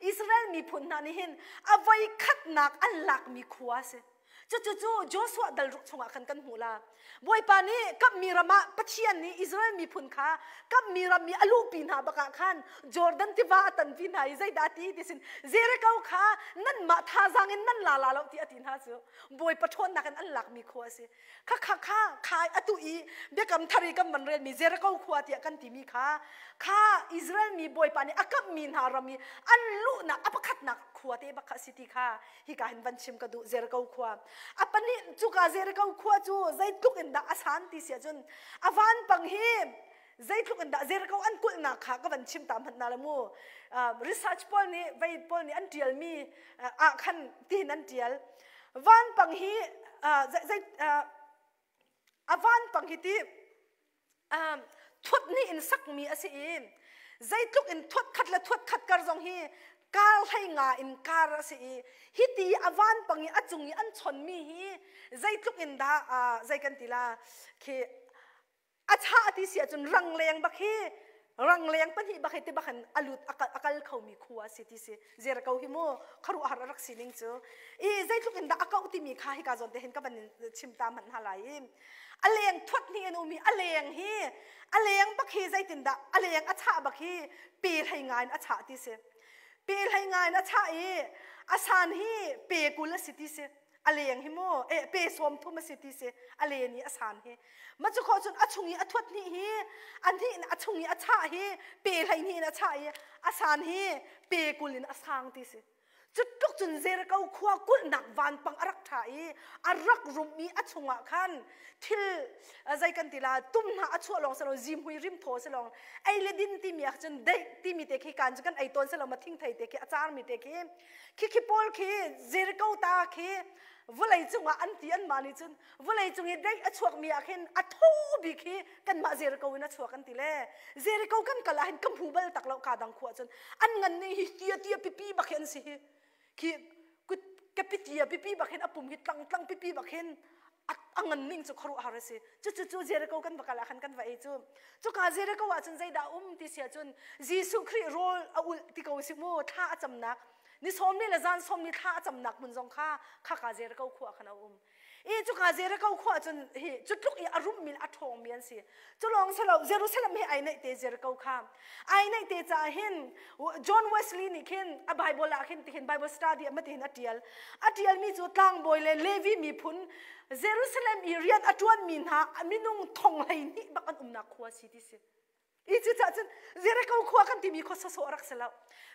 Speaker 1: Israel miphun hna nih hin a voi khatnak an lakmi khua a si. Cucu cu Joshua dal ruk chungah khan kan hmuh la. Bawipa nih kamhmi ram ah Pathian nih Israel miphun kha kamhmi ram i a luhpi hna bakah khan Jordan tiva a tanpi hna i zeidah a ti ti sin Jericho kha nanmah thazaang in nan la la lo ti a ti hna cu Bawipa ṭhawnnak in an lakmi khua a si. Kha kha kha kha atu i biakam thar i kan van relmi Jericho khua tiah kan timi kha kha Israel mi Bawipa nih a kamhmi hna ram i an luhnak a pakhatnak khua te bak kha a si ti kha hika hin van chim ka duh Jericho khua a pahnih cuka Jericho khua cu zeitluk in dah a san ti si ahcun a vanpang hi zeitluk in dah Jericho an kulhnak kha ka van chim ta hmanh na le mu research pawl nih vei pawl nih an tialmi ah khan tihin an tial vanpang hi zei a vanpang hi ti thuat nih in sakmi a si i zeitluk in thuat khat le thuat khat kar zong hi kar hlei nga in kar a si i hiti a vanpang i a cung i an chonmi hi zeitluk in dah zei kan ti la khi a chah ti si ahcun rangleng bak hi rangleng pahnih bak hi ti bak in a lut a kal khomi khua a si ti si Jericho hi mu khuaruahhar a rak sining cu i zeitluk in dah a kauh timi kha hika zawn te hin ka van chim ta hmanh hna lai i a leng thuat hnih an um i a leng hi a leng bak hi zeitin dah a leng a chah bak hi pe hlei ngai in a chah ti si. Pe hlei ngai na chah i a san hi pe 20 a si ti si. A leng hi mu e pe 30 a si ti si. A len i a san hi. Ma cu khawh cun a chung i a thuat hnih hi a hnih a chung i a chah hi pe 12 in a chah i a san hi pe 20 in a sang ti si. Cutluk cun Jericho khua kulhnak vanpang a rak ṭha i a rak rum i a chungah khan thil zei kan ti la tum hna a chuah lawng si lo zimhui rimthaw si lawng ei le din timi ah cun deih timi te khi kan cu kan ei tawn si lo ma thingthei te khi a carmi te khi khi khi pawl khi Jericho ta khi vawlei cungah an ti an mah nih cun vawlei cung i deih a chuakmi ah khin a thaw bik hi kanmah Jericho in a chuak an ti le Jericho kan kal ah hin ka hmu bal tak lo ka dang khua cun an ngan ning hi tia tia pipi bak hi an si hi khi kut ka pitia pipi bak hin a pum hi tlang tlang pipi bak hin a ngan ning cu khuaruahhar a si cu cu cu Jericho kan va kal ah khan kan va ei cu cuka Jericho ah cun zeidah um ti sia cun Jesuh Khrih rawl a ulh ti ko si mu thla a camnak ni 40 le zan 40 thla a camnak hmun zong kha khaka Jericho khua khan a um I cuka Jericho khua cun hi cu tluk i a rummi le a ṭhawngmi an si. Cu lawng si lo Jerusalem hi ai naih te Jericho kha. Ai naih te caah hin John Wesley nih khin a Bible ah khin tihin Bible study ah tihin a ṭial. A ṭialmi cu tlangbawi le Levi miphun Jerusalem i rian a ṭuanmi hna minung thong 12 bak an umnak khua si ti si. I cucaah cun Jericho khua kan timi khua sawsawh a rak si lo.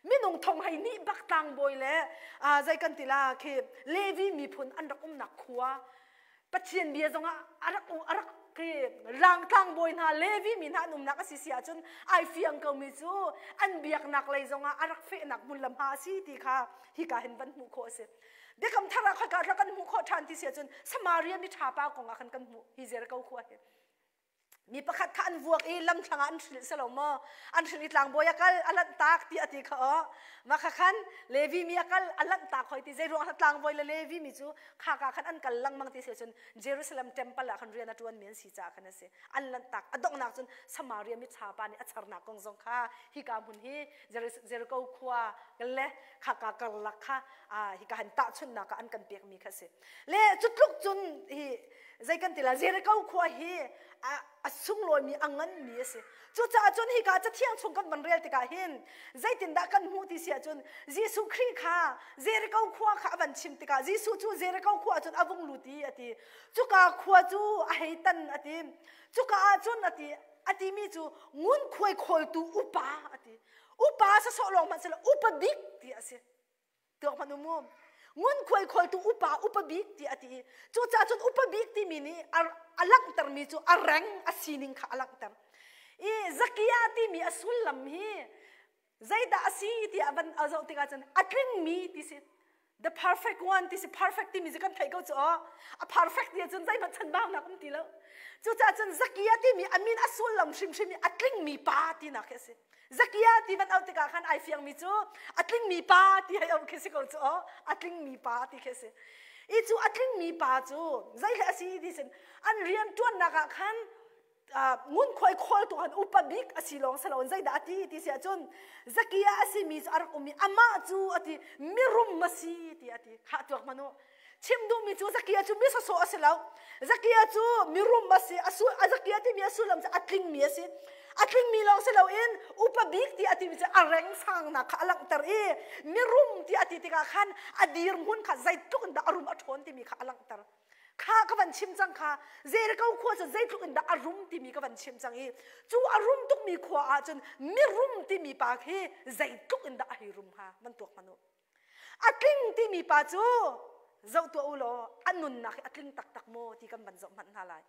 Speaker 1: Minung thong 12 bak tlangbawi le zei kan ti la khi Levi miphun an rak umnak khua Pathian bia zongah a rak a rak khi lang tlangbawi hna Levi mi hna an umnak a si si ahcun ai fiang komi cu an biaknak lei zongah a rak fehnak hmun lam ha a si ti kha hika hin van hmuh khawh a si. Biakam thar ah khoika kan hmuh khawh ṭhan ti si ahcun Samaria mi ṭha pa kong ah khan kan hmuh hi Jericho khua hi. Mi pakhat kha an vuak i lamthlang ah an hrilh si lo maw? An hrilh i tlangbawi a kal a lanhtak ti a ti kha aw. Mah kha khan Levi mi a kal a lanhtak hoi ti zei ruang ah tlangbawi le Levi mi cu khaka khan an kal lengmang ti si cun Jerusalem temple ah khan rian a ṭuan mi an si caah khan a si. An lanhtak a donghnak cun Samaria mi pa nih a charnak kong zong kha hika hmun hi Jericho khua le khaka karlak kha hika han tahchunhnak ah an kan pekmi kha a si. Le cu tluk cun hi zei kan ti la Jericho khua hi a sunglawimi a nganmi a si. Cucaah cun hika cathiang chung kan van rel tikah hin zeitindah kan hmuh ti si ahcun Jesuh Khrih kha Jericho khua kha a van chim tikah Jesuh cu Jericho khua cun a vung lut i a ti. Cuka khua cu a hei tan a ti. Cuka ah cun a ti a timi cu ngunkhuai khawltu upa a ti. Upa sasawh lawng hmanh silo upa bik ti a si. Tuak hmanh u mu. Ngunkhuai khawltu upa upa bik ti a ti i cucaah cun upa bik timi nih a langhtermi cu a reng a sining kha a langhter. I Zakia timi a sullam hi zeidah a si tiah van a zoh tikah cun a tlingmi ti si. The perfect one ti si perfect timi cu kan theih ko cu aw. A perfect ti ahcun zeihmanh chanbaunak um ti lo. Cucaah cun Zakia timi a min a sullam hrimhrim i a tlingmi pa tinak hi a si. Zakia ti van auh tikah khan ai fiangmi cu a tlingmi pa ti hei auh khi si ko cu aw a tlingmi pa ti khi a si. I cu a tlingmi pa cu zeihle a si ti sin an rian ṭuannak ah khan ngunkhuai khawltu han upa bik a si lawng si loin zeidah a ti ti si ahcun Zakia a simi cu a rak um i amah cu a ti mirum a si ti a ti khah tuak hmanh u chim duhmi cu Zakia cu mi sawsawh a si lo Zakia cu mirum a si a Zakia timi a sullam cu a tlingmi a si a tlingmi lawng si loin upa bik ti a timi cu a reng sangnak kha a langhter i mirum ti a ti tikah khan a dirhmun kha zeitluk in dah a rum a ṭhawn timi kha a langhter kha ka van chim cang kha Jericho khua cu zeitluk in dah a rum timi ka van chim cang i cu a rum tukmi khua ah cun mirum timi pa khi zeitluk in dah a hei rum hnga van tuak hmanh u A tling timi pa cu zoh tuah u law a nunnak hi a tling taktak maw ti kan van zoh hmanh hna lai.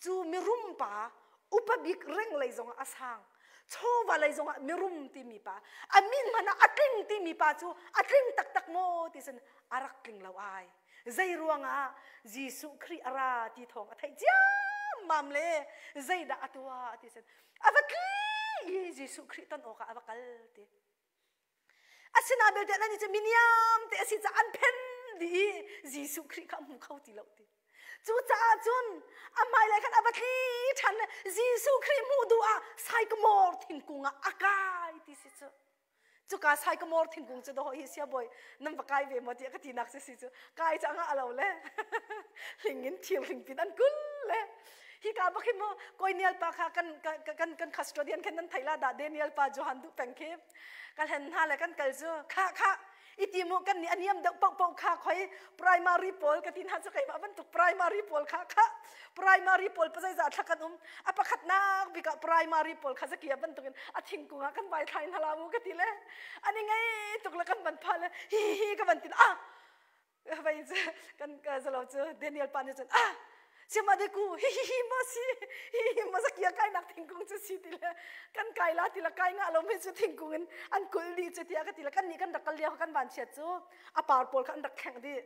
Speaker 1: Cu mirum pa upa bik reng lei zongah a sang chawva lei zongah mirum timi pa a min hmanh ah a tling timi pa cu a tling taktak maw ti sin a rak tling lo ai. Zei ruangah Jesuh Khrih a ra ti thawng a theih ciammam le zeidah a tuah ti sin a va tli i Jesuh Khrih ton awkah a va kal ti. Asinain belte nan cu miniam te a si caah an phen dih i Jesuh Khrih kha a hmu kho ti lo ti. Cucaah cun a hmailei khan a va tli ṭhan le Jesuh Khrih hmuh duh ah saikamawr thingkung ah a kai ti si cu. Cuka saikamawr thingkung cu dawh hi siabawi nan va kai ve maw tiah ka tinak si si cu kai cu a ngah lo le hling in thir hling pin an kul le. Hi ka bak hi mo koinial pa kha kan kan kan custodian khan nan thei la da Daniel pa Johan du peng khi kan hen hna le kan kal cu kha kha iti mu kan ni aniam deuh pau pau kha khoi primary pawl ka tin ha chu keimah bantuk primary pawl kha kha primary pawl pa zeiza thla kan um a pakhat nak bika primary pawl kha zakia bantukin a thingkung ah kan vai thlai hna la mu ka ti le ani ngei tuk le kan ban pha le hi hi ka ban tin ah vai kan zalo cu Daniel pa nih cun ah siama de ku hi hi hi ma si hi hi ma zakia kai nak thingkung cu si ti le kan kai la ti la kai nga lo me cu thingkung in an kul di cu tiah ka ti le kan nih kan rak kal lio kan van chiat cu a par pawl kha an rak thleng dih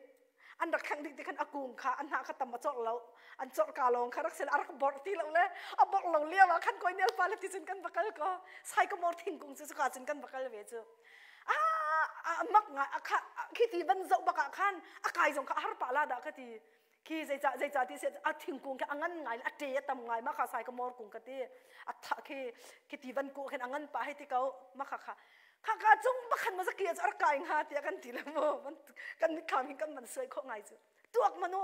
Speaker 1: an rak thleng dih ti khan a kung kha an hnah kha tam a chawr lo an chawr ka lawng kha rak sel a rak borh ti lo le a borh lo lio ah khan koi nel pa le ti cun kan va kal ko sycamore thingkung cu cuka cun kan va kal ve cu a mak ngai a kha khi ti van zoh bak ah khan a kai zong kha a har pah la dah ka ti khi zeica zeica ti a thingkung khi a ngan ngai a ṭe a tam ngai ma kha sycamore kung ka ti a tha khi khi ti van ku khin a ngan pa hei ti ko ma kha kha kha ka cung bakhan ma zaki a kai nga tiah kan ti le mu kan mitthlam hin kan man suai kho ngai cu tuak manu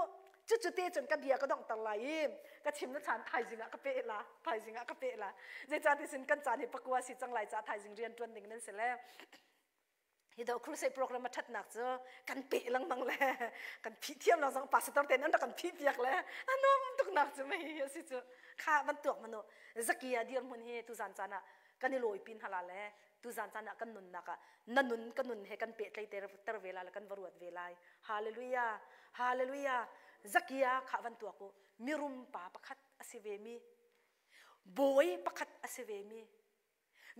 Speaker 1: cu cu te cun ka bia ka dongter lai i ka chim na chan thaizing ah ka pe la thaizing ah ka pe la zeica ti sin kan caan hi pakua si cang lai ca thaizing rian tuan ding nan si le hi do crusade program a thatnak cu kan pe lengmang le kan phih thiam lo zong pastor te nan rak kan phih piak le anom tuk nak cu mei asi cu kha bantuk manu zakia dir mun hi tu zan caan ah kan i lawi pin hala le tu zan caan ah kan nunnak ah na nun ka nun he kan pehtlaih ter ve lai le kan va ruat ve lai hallelujah hallelujah zakia kha van tuak u mirum pa pakhat asi ve mi bawi pakhat asi ve mi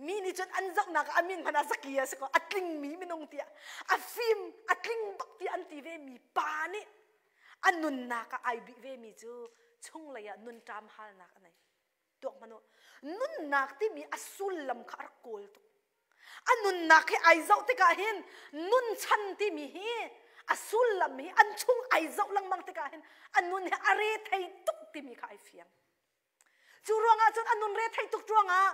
Speaker 1: mi nih cun an zohnak ah a min hmanh ah zaki a si ko a tlingmi minung tiah a fim a tling bak tiah an ti ve mi pa nih a nunnak ah ai bih ve mi cu chunglei ah nun ṭam halnak a nei tuak hmanh u nunnak timi a sullam kha a rak kawl tuk a nunnak hi ai zoh tikah hin nun chan timi hi a sullam hi an chung ai zoh lengmang tikah hin a nun hi a re thei tuk timi kha ai fiang Cu ruangah cun a nun re theih tuk ruangah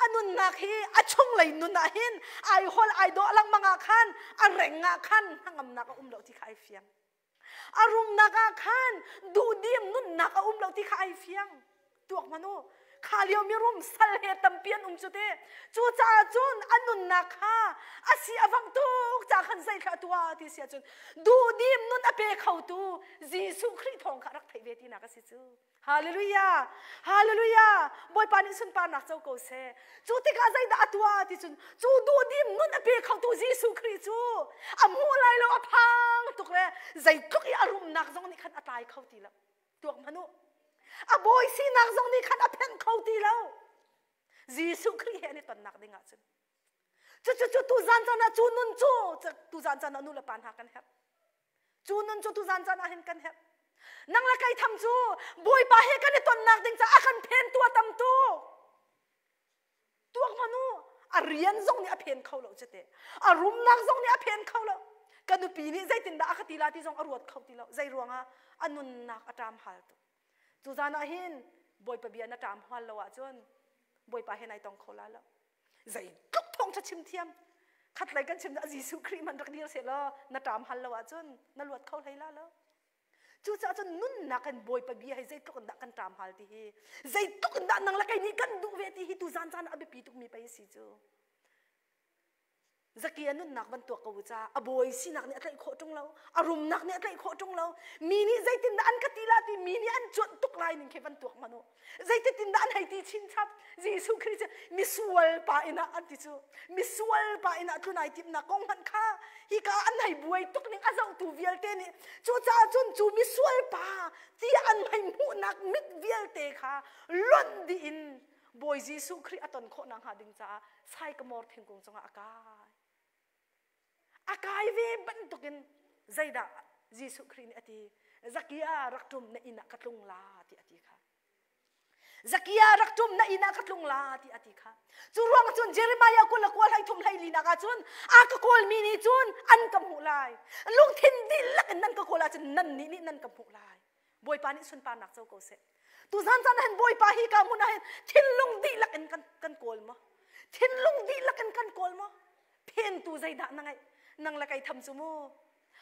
Speaker 1: a nunnak hi a chunglei nun ah hin ai hol ai dawh lengmang ah khan a reng ah khan hnangamnak a um lo ti kha ai fiang. A rumnak ah khan duhdim nunnak a um lo ti kha ai fiang. Tuak hmanh u. Kha lio mirum sal he tampi an um cu te. Cucaah cun a nunnak kha a si a vang tuk ca khan zeithlah tuah ti si ahcun duhdim nun a pe khotu Jesuh Khrih thawng kha rak theih ve tinak a si cu. Hallelujah! Hallelujah! Bawipa nih sunparnak co ko seh. Cu tikah zeidah a tuah ti cun cu duhdim nun a pe khotu Jesuh Khrih cu a hmuh lai lo a phang tuk le zeitluk i a rumnak zong nih khan a tlai kho ti lo. Tuak hmanh u. A bawi sinak zong nih khan a phenh kho ti lo. Jesuh Khrih he an i tonnak ding ah cun. Cucu cu tu zan caan ah cu nun cu tu zan caan ah nu le pa hna kan herh. Cu nun cu tuzan caan ah hin kan herh. Nang le kei tham cu Bawipa he kan i tonnak ding caah a kan phentu a tam tuk. Tuak hmanh u, a rian zong nih a phen kho lo cu te. A rumnak zong nih a phen kho lo. Ka nupi nih zeitindah a ka ti la ti zong a ruat kho ti lo. Zei ruangah a nunnak a ṭam hal tuk. Cu zan ah hin Bawipa bia na ṭam hal lo ahcun Bawipa he nai tong kho la lo. Zeitluk thawngṭha chim thiam khatlei kan chim Jesuh Khrih man rak dir seh law na ṭam hal lo ahcun na luat kho hlei la lo. Cucaah cun nunnak in Bawipa bia hi zeitluk in dah kan ṭam hal ti hi zeitluk in dah nang le kei nih kan duh ve ti hi tu zan caan ah a biapi tukmi pei a si cu. Zaki a nunnak van tuak ko u ca a bawi sinak nih a tlaih khawh ṭung lo a rumnak nih a tlaih khawh ṭung lo mi nih zeitindah an ka ti la ti mi nih an cuanh tuk lai ning khi van tuak hmanh u zeitin dah an hei ti chinchap Jesuh Khrih cu misual pa inn ah an ti cu misual pa inn ah tlun ai timhnak kong hmanh kha hika an hei buai tuk ning a zohtu vialte nih cucaah cun cu misual pa ti an hei hmuhnak mit vialte kha lonh dih in Bawi Jesuh Khrih a ton khawh nakhnga ding caah Sycamore thingkung cungah a kai. A kai ve bantukin zeidah Jesuh Khrih nih a ti? Zakia rak ṭum na inn ah ka tlung la ti a ti kha. Zakia rak ṭum na inn ah ka tlung la ti a ti kha. Cu ruang cun Jeremiah 29 33 24 ah cun a ka kawlmi nih cun an ka hmuh lai. Lungthin dihlak in nan ka kawl ahcun nan nih nih nan ka hmuh lai. Bawipa nih sunparnak co ko seh. Tuzan caan ah hin Bawipa hi ka hmun ah hin thinlung dihlak in kan kan kawl maw? Thinlung dihlak in kan kawl maw? Phentu zeidah na ngeih? Nang le kei tham cu mu.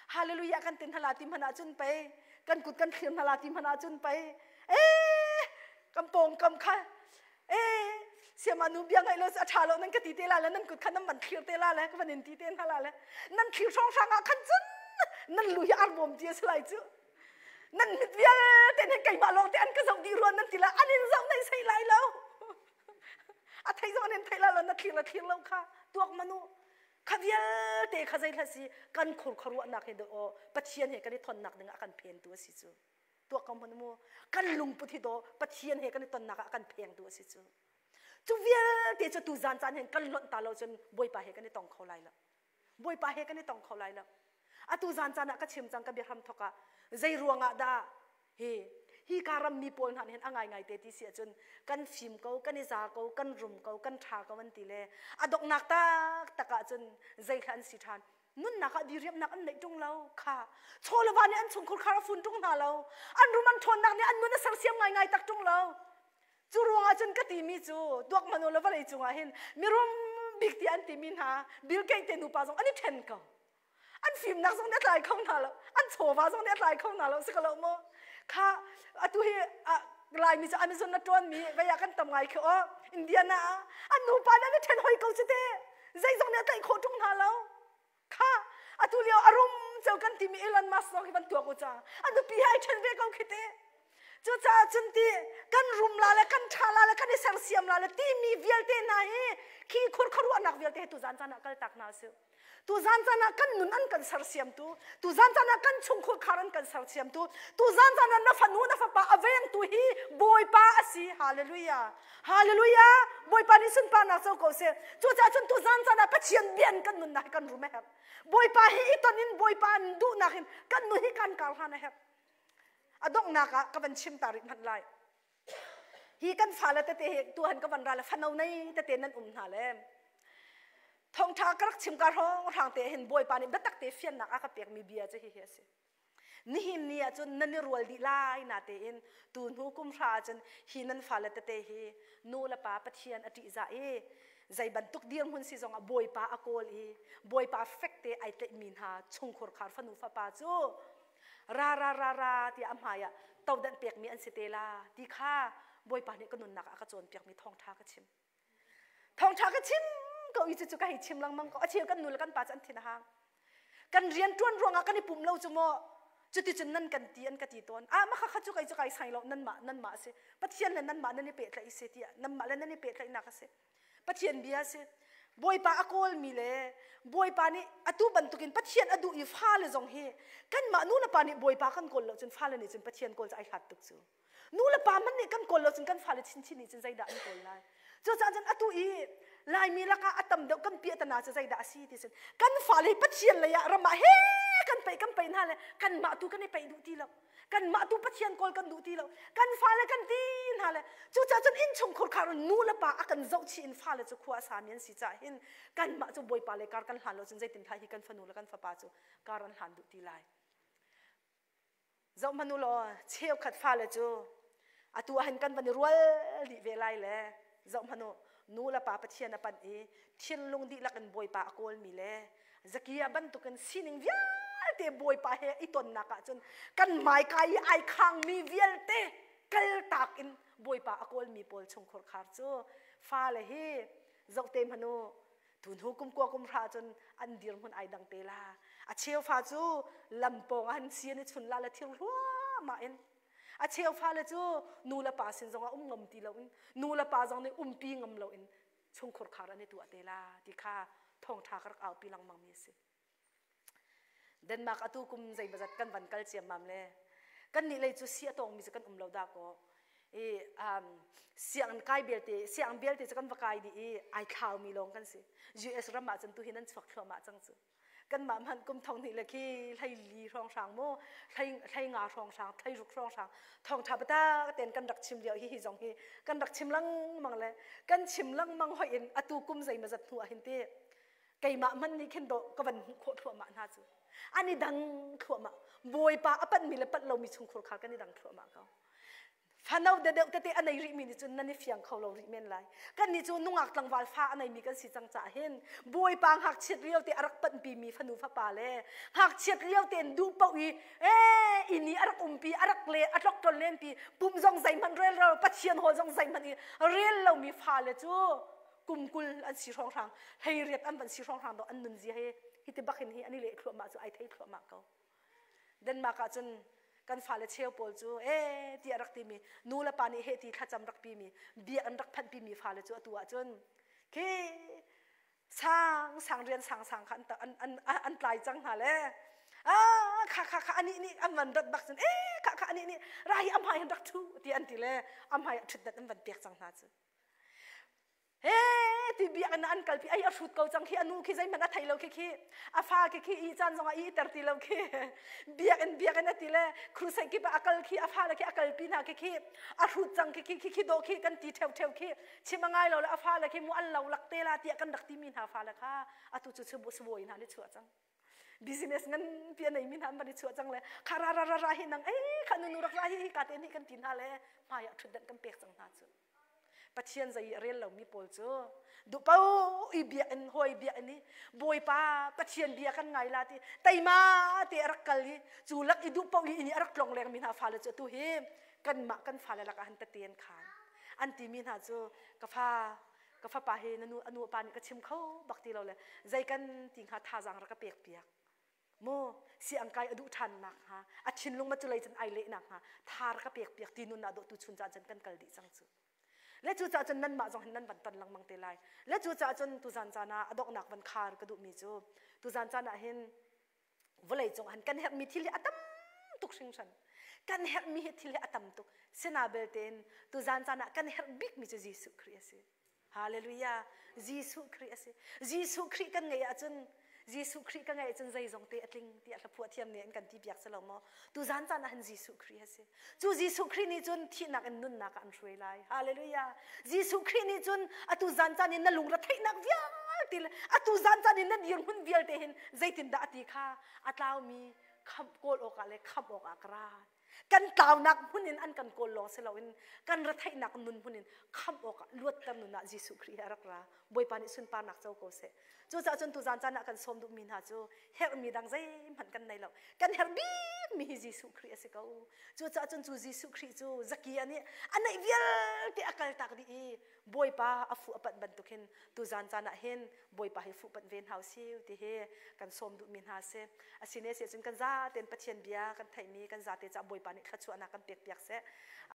Speaker 1: Hallelujah kan tin hala ti hmanh ahcun pei kan kut kan thlir hala ti hmanh ahcun pei eh. Kan pawngkam kha ee siama nu bia ngaih lo a ṭha lo nan ka ti te la le nan kut kha nan van thlir te la le ka van in ti te hna la le nan thlir hrawnghrang ah khan cun nan lu hi arbawm ti a si lai cu. Nan mit vialte nih keimah lawng te an ka zoh dih ruan nan ti la an in zoh nei sei lai lo. A thei zong an in thei la lo na thlir la thlir lo kha tuak manu kha vialte kha zei hlah si kan khur khuaruahnak he aw Pathian he kan i thonnak ding ah kan phentu a si cu tuak ko hmanh mu kan lungput hi daw Pathian he kan i tonnak ah kan phengtu a si cu cu vialte cu tu zan caan hin kan lonh ta lo cun Bawipa he kan i tong kho lai lo Bawipa he kan i tong kho lai lo atu zan caan ah ka chim cang ka biahram thok ah zei ruangah dah hi hi ka ram mi pawl hna nih hin a ngaingai te ti si ahcun kan fim ko kan i za ko kan rum ko kan ṭha ko an ti le a donghnak taktak ahcun zeithla an si ṭhan nunnak ah diriamnak an neih ṭung lo kha chawleva nih an chungkhur khar a fun ṭung hna lo an rum an ṭhawnnak nih an nun a sersiam ngaingai tak ṭung lo cu ruangah cun ka timi cu tuak hmanh u law vawlei cungah hin mirum bik tiah an timi hna Bill Gates te nupa zong an i ṭhen ko an fimnak zong nih a tlai kho hna lo an chawva zong nih a tlai kho hna lo si ko lo maw kha atu hi Laimi cu Amazon na ṭuan mi vei ah kan tam ngai khi aw Indiana ah an nupa nih an i ṭhen hoi ko cu te zeizong nih a tlaih khawh ṭung hna lo kha atu lio a rum ceu kan timi Elon Musk zong hi van tuak u ca a nupi he ai ṭhen ve ko khi te Cucaah cun ti kan rum la le kan ṭha la le kan i sersiam la le timi vialte hna hi khi khur khuaruahnak vialte hi tuzan caan ah kaltak hna usih. Tuzan caan ah kan nun an kan sersiamtu, tuzan caan ah kan chungkhur khar an kan sersiamtu, tuzan caan ah na fanu na fapa a vengtu hi Bawipa a si. Hallelujah. Hallelujah. Bawipa nih sunparnak co ko seh. Cucaah cun tuzan caan ah Pathian bia in kan nunnak hi kan rum a herh. Bawipa hi i ton in Bawipa duhnak in kan nun hi kan kar hlan a herh. A donghnak ah ka van chim ta rih hmanh lai. Hi kan fale tete hi tuhan ka van ra le fano nei tete nan um hna le thawngtha ka rak chim ka hrawng hrang te hin Bawipa nih biatak te fiannak a ka pekmi bia cu hihi a si. Nihin ni ah cun nan i rual dih lai na tein tu hnu kum hra ah cun hi nan fale tete hi nu le pa Pathian a ṭihzah i zei bantuk dirhmun si zongah Bawipa a kawl i Bawipa fekte ai tlaihmi hna chungkhur khar fanu fapa cu ra ra ra ra tiah a hmai ah todanh pekmi an si te la ti kha Bawipa nih ka nunnak ah a ka cawnpiakmi thawngṭha ka chim. Thawngṭha ka chim ko i cucu ka hei chim lengmang ko. A cheu kan nu le kan pa cu an thin a hang. Kan rian ṭuan ruangah kan i pum lo cu maw cuticun nan kan ti an ka ti tawn. Ah mah kha cu kai cu kai sai lo nanmah nanmah a si. Pathian le nanmah nan i pehtlaih si tiah nanmah le nan i pehtlaihnak a si. Pathian bia a si. Bawipa a kawlmi le Bawipa nih atu bantukin Pathian a duh i fale zong hi kanmah nu le pa nih Bawipa kan kawl lo cun fale nih cun Pathian kawl cu ai hlat tuk cu. Nu le pa hmanh nih kan kawl lo cun kan fale chinchin nih cun zeidah an kawl lai. Cucaah cun atu i Laimi lakah a tam deuh kan piahtana cu zeidah a si ti cun kan fale hi Pathian lei ah ram ah he kan peih kan peih hna le kanmah tu kan i peih duh ti lo. Kanmah tu Pathian kawl kan duh ti lo. Kan fale kan ti hna le cucaah cun innchungkhur khar nu le pa a kan zohchih in fale cu khua a sami an si caah hin kanmah cu Bawipa le kar kan hlan lo cun zeitin hlah hi kan fanu le kan fapa cu kar an hlan duh ti lai. Zoh hmanh u law cheukhat fale cu atu ah hin kan van i rual dih ve lai le zoh hmanh u nu le pa Pathian a panh i thinlung dihlak in Bawipa a kawlmi le Zakia bantukin sining vialte Bawipa he i tonnak ahcun kan hmaika i ai khangmi vialte kaltak in Bawipa a kawlmi pawl chungkhur khar cu fale hi zohte hmanh u tunhu kum kua kum hra cun an dirhmun ai dang te la a cheu fa cu lampawng ah han si an i chun la le thir hluahmah in a cheu fale cu nu le pa sin zongah um ngam ti loin nu le pa zong nih umpi ngam loin chungkhur khar an i tuah te la ti kha thawngṭha ka rak aupi lengmang mi a si. Denmark atu kum zeimazat kan van kal ciammam le kan nih lei cu si a tawngmi cu kan um lo dah kaw i um, sianginn kai belte sianginn belte cu kan va kai dih i ai thlaumi lawng kan si US ram ah cun tu hi nan chuak thluahmah cang cu kanmah hmanh kum thong hnih le khi hlei li hrawnghrang mu hlei hlei nga hrawnghrang hlei ruk hrawnghrang thawngṭha biatak tein kan rak chim lio hi hi zong hi kan rak chim lengmang le kan chim lengmang hoi in atu kum zeimazat hnu ah hin ti keimah hmanh nih khin dawh ka van hmuh khawh thluahmah hna cu an i dang thluahmah bawipa a panhmi le panh lomi chungkhur kha kan i dang thluahmah ko. Fano deuh tete a nei rihmi nih cun nan i fiang kho lo rih men lai. Kannih cu nungak tlangval fa a neimi kan si cang caah hin Bawipa ngakchiat lio te a rak panhpimi fanu fapa le ngakchiat lio tein duh paoh i ee inn i a rak umpi a rak le a tloktlon lenpi pum zong zeihmanh rel lo Pathian hawl zong zeihmanh i rel lomi fale cu kum 20 an si hrawnghrang 18 an van si hrawnghrang do an nunzia he hiti bak hin hi an i leh thluahmah cu ai thei thluahmah ko. Denmark ah cun kan fale cheu pawl cu ee tiah rak timi nu le pa nih heh ti thlacam rak pimi bia an rak phanh pimi fale cu atu ah cun khi sang sang rian sang sang kha an an an tlai cang hna le ah kha kha kha ani nih an van rat bak cun ee kha kha ani nih ra hi am hai hin rak thu ti an ti le am hai ah ṭhutdan an van pek cang hna cu. He ti biakinn ah an kalpi ai a hrut ko cang khi a nu khi zeihmanh a thei lo khi khi a fa khi khi i caan zongah i ter ti lo khi biakinn biakinn a ti le crusade kip ah a kal khi a fa le khi a kalpi hna khi khi a hrut cang khi khi khi khi dawh khi kan ti theu theu khi chim a ngai lo le a fa le khi mu an lo lak te la tiah kan rak timi hna fa le kha atu cu sibawi hna nih chuah cang business nganpi a neimi hna an van i chuah cang le kha ra ra ra ra hi nang ei kha nu nu rak ra hi hi ka te nih kan ti hna le hmai ah ṭhutdanh kan pek cang hna cu. Pathian zei i a rel lomi pawl cu duhpo i biakinn hawi biakinn i Bawipa Pathian bia kan ngai la ti teima te a rak kal i cu lak i duhpo i inn i a rak tlong lengmi hna fale cu atu hi kanmah kan fale lakah han tete an khan an timi hna cu ka fa ka fapa hi na nu a nu a pa nih ka chim kho bak ti lo le zei kan ti hnga thazaang rak ka pek piak Maw siang kai a duh ṭhan nakhnga a thinlung ma cu lei cun ai leh nakhnga tha rak ka pek piak ti nun ah dawh tu chun caan cun kan kal dih cang cu. Le cu caah cun nanmah zong hin nan van ton lengmang te lai. Le cu caah cun tuzan caan ah a donghnak van khar ka duhmi cu tuzan caan ah hin vawlei cung han kan herhmi thil hi a tam tuk hringhran. Kan herhmi hi thil hi a tam tuk. Sina belte in tuzan caan ah kan herh bikmi cu Jesuh Khrih a si. Hallelujah. Jesuh Khrih a si. Jesuh Khrih kan ngeih ahcun Jesuh Khrih ka ngeih ahcun zeizong te a tling tiah hlaphuah thiam nih an kan ti piak si lo maw? Tu zan caan ah hin Jesuh Khrih a si. Cu Jesuh Khrih nih cun thihnak in nunnak ah an hruai lai. Hallelujah. Jesuh Khrih nih cun atu zan caan in na lungre theihnak vialte le atu zan caan in na dirhmun vialte hin zeitindah a ti kha a tlaumi khamh kawl awkah le khamh awkah ka ra. Kan tlaunak hmun in an kan kawl lawng si loin kan retheihnak nun hmun in khamh awkah luatter nun ah Jesuh Khrih hi a rak ra. Bawipa nih sunparnak co ko seh. Cucaah cun tuzan caan ah kan sawm duhmi hna cu herhmi dang zeihmanh kan nei lo. Kan herh bikmi hi Jesuh Khrih a si ko. Cucaah cun cu Jesuh Khrih cu Zakia nih a neih vialte a kaltak dih i Bawipa a fuh a panh bantuk hin tuzan caan ah hin Bawipa hi fuh panh ve hna usih ti hi kan sawm duhmi hna a si. Asine si ahcun kan zaten Pathian bia kan theihmi kan zate caah Bawipa nih thluachuahnak kan pek piak seh.